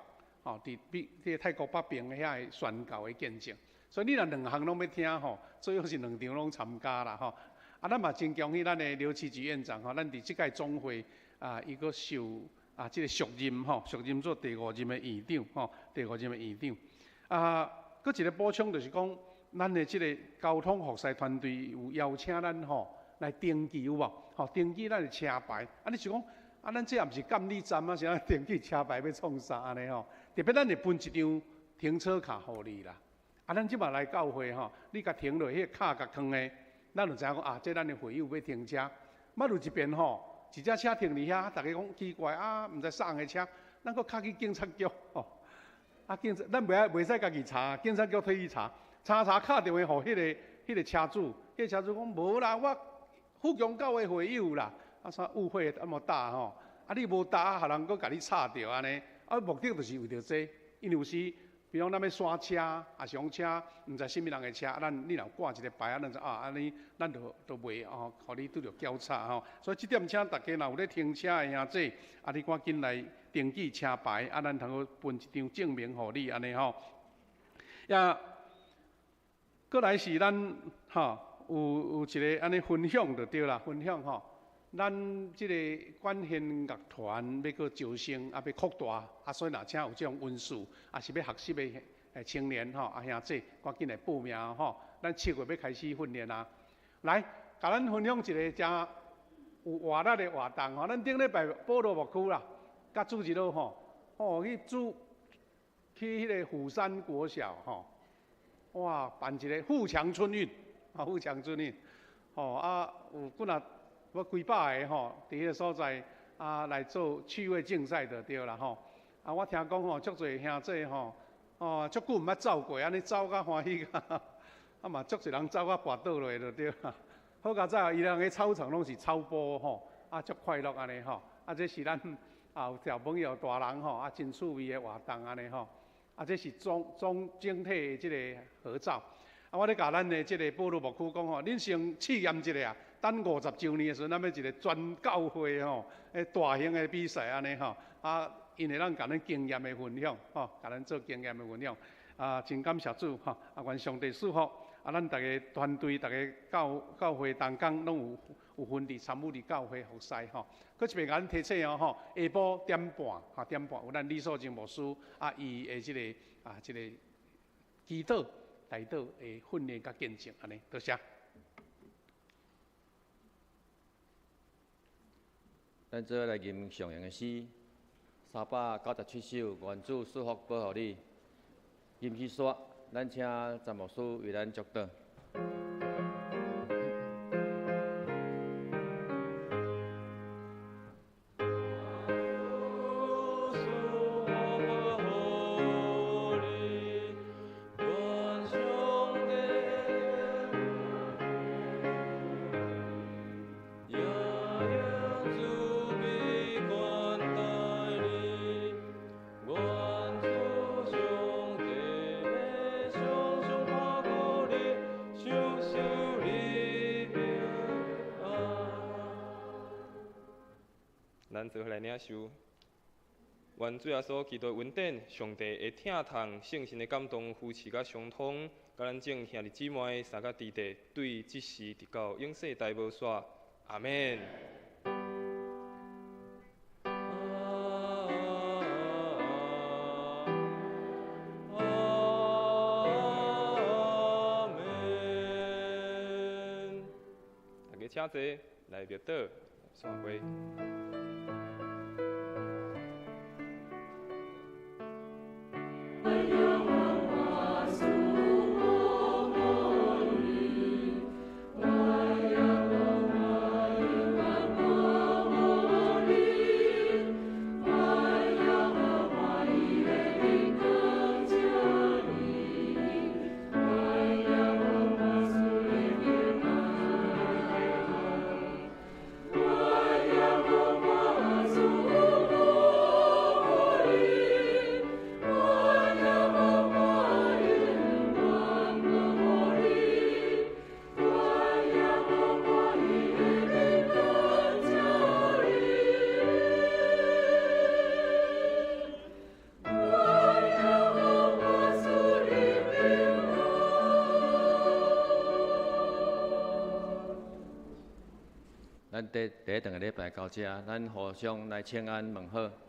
吼，佇比這个泰國北邊遐个宣教的見證。所以你若兩項攏欲聽吼，最好是兩場攏參加啦吼。啊，咱嘛真恭喜咱的劉啟舉院長吼，咱佇這屆總會啊，伊閣受啊這个續任吼，續任做第五任的院長吼，第五任的院長。啊，閣一个補充就是講，咱的這个交通服侍團隊有邀請咱吼來登記有無？吼，登記咱的車牌。啊，你想講，啊，咱這也毋是監理站啊，是按登記車牌欲創啥按呢吼？特別咱會分一張停車卡予你啦。啊，咱這擺來教會吼，你共停落，彼个卡共囥的，咱就知影講啊，這咱的會友欲停車。捌有一遍吼，一隻車停佇遐，逐家講奇怪啊，毋知啥人的車，咱閣敲去警察局吼。啊，警察，咱袂愛袂使家己查，警察局替伊查，查查敲電話予彼个車主，彼个車主講無啦，我富強教會會友啦，啊啥誤會那麼大吼，啊你無答，予人閣共你插著按呢，啊目的就是為著這個，因為有時，比如講咱欲徙車，啊是講車，毋知啥物人的車，啊咱你若有掛一个牌，啊咱就啊按呢，咱就就袂吼，予你拄著交叉吼。所以這點請大家若有咧停車的兄弟，啊你趕緊來登記車牌，啊咱通好分一張證明予你按呢吼。也，閣來是咱吼有一个按呢分享就對啦，分享吼，咱這个管弦樂團欲閣招生，啊欲擴大，啊所以若請有這種恩賜，啊是欲學習的青年吼，啊兄弟，趕緊來報名吼。咱7月欲開始訓練啊，來，共咱分享一个誠有活力的活動吼。咱頂禮拜保羅牧區啦，佮主日咯吼，哦去主去彼个虎山國小吼，哇辦一个富強春運，啊富強春運，吼啊有幾若。我幾百个吼，佇彼个所在啊來做趣味競賽就對啦吼。啊，我聽講吼，足濟兄弟吼，哦，足久毋捌走過，按呢走甲歡喜甲，啊嘛足濟人走甲跋倒落就對啦。好佳哉，伊人个操場攏是草坡吼，啊足快樂按呢吼。啊，這是咱啊有小朋友大人吼，啊真趣味的活動按呢吼。啊，這是總整體的這个合照。啊，我咧共咱的這个保羅牧區講吼，恁先試驗一下啊。等50週年的時陣，咱欲一个全教會吼，大型的比賽按呢吼，啊，𪜶會當共咱經驗的分享，吼，共咱做經驗的分享，啊，真感謝主吼，啊，願上帝賜福，啊，咱逐个團隊、逐个教會同工攏有份佇參與佇教會服侍吼。閣一遍共咱提醒哦吼，下晡點半，哈，點半有咱李素貞牧師啊，伊的這个啊，這个祈禱、代禱的訓練佮見證按呢，多謝。咱做伙來吟上用的詩，397首，願主賜福保護你。吟詩煞，咱請詹牧師為咱祝禱。咱做伙來領受，願主耶穌基督的恩典、上帝的疼痛、聖神的感動、扶持佮相通，佮咱眾兄弟姊妹、三甲弟弟，對這時直到永世代無煞。阿們。阿們。大家請坐，來默禱，散會。我咱第第一頓个禮拜到遮，咱互相來請安問好。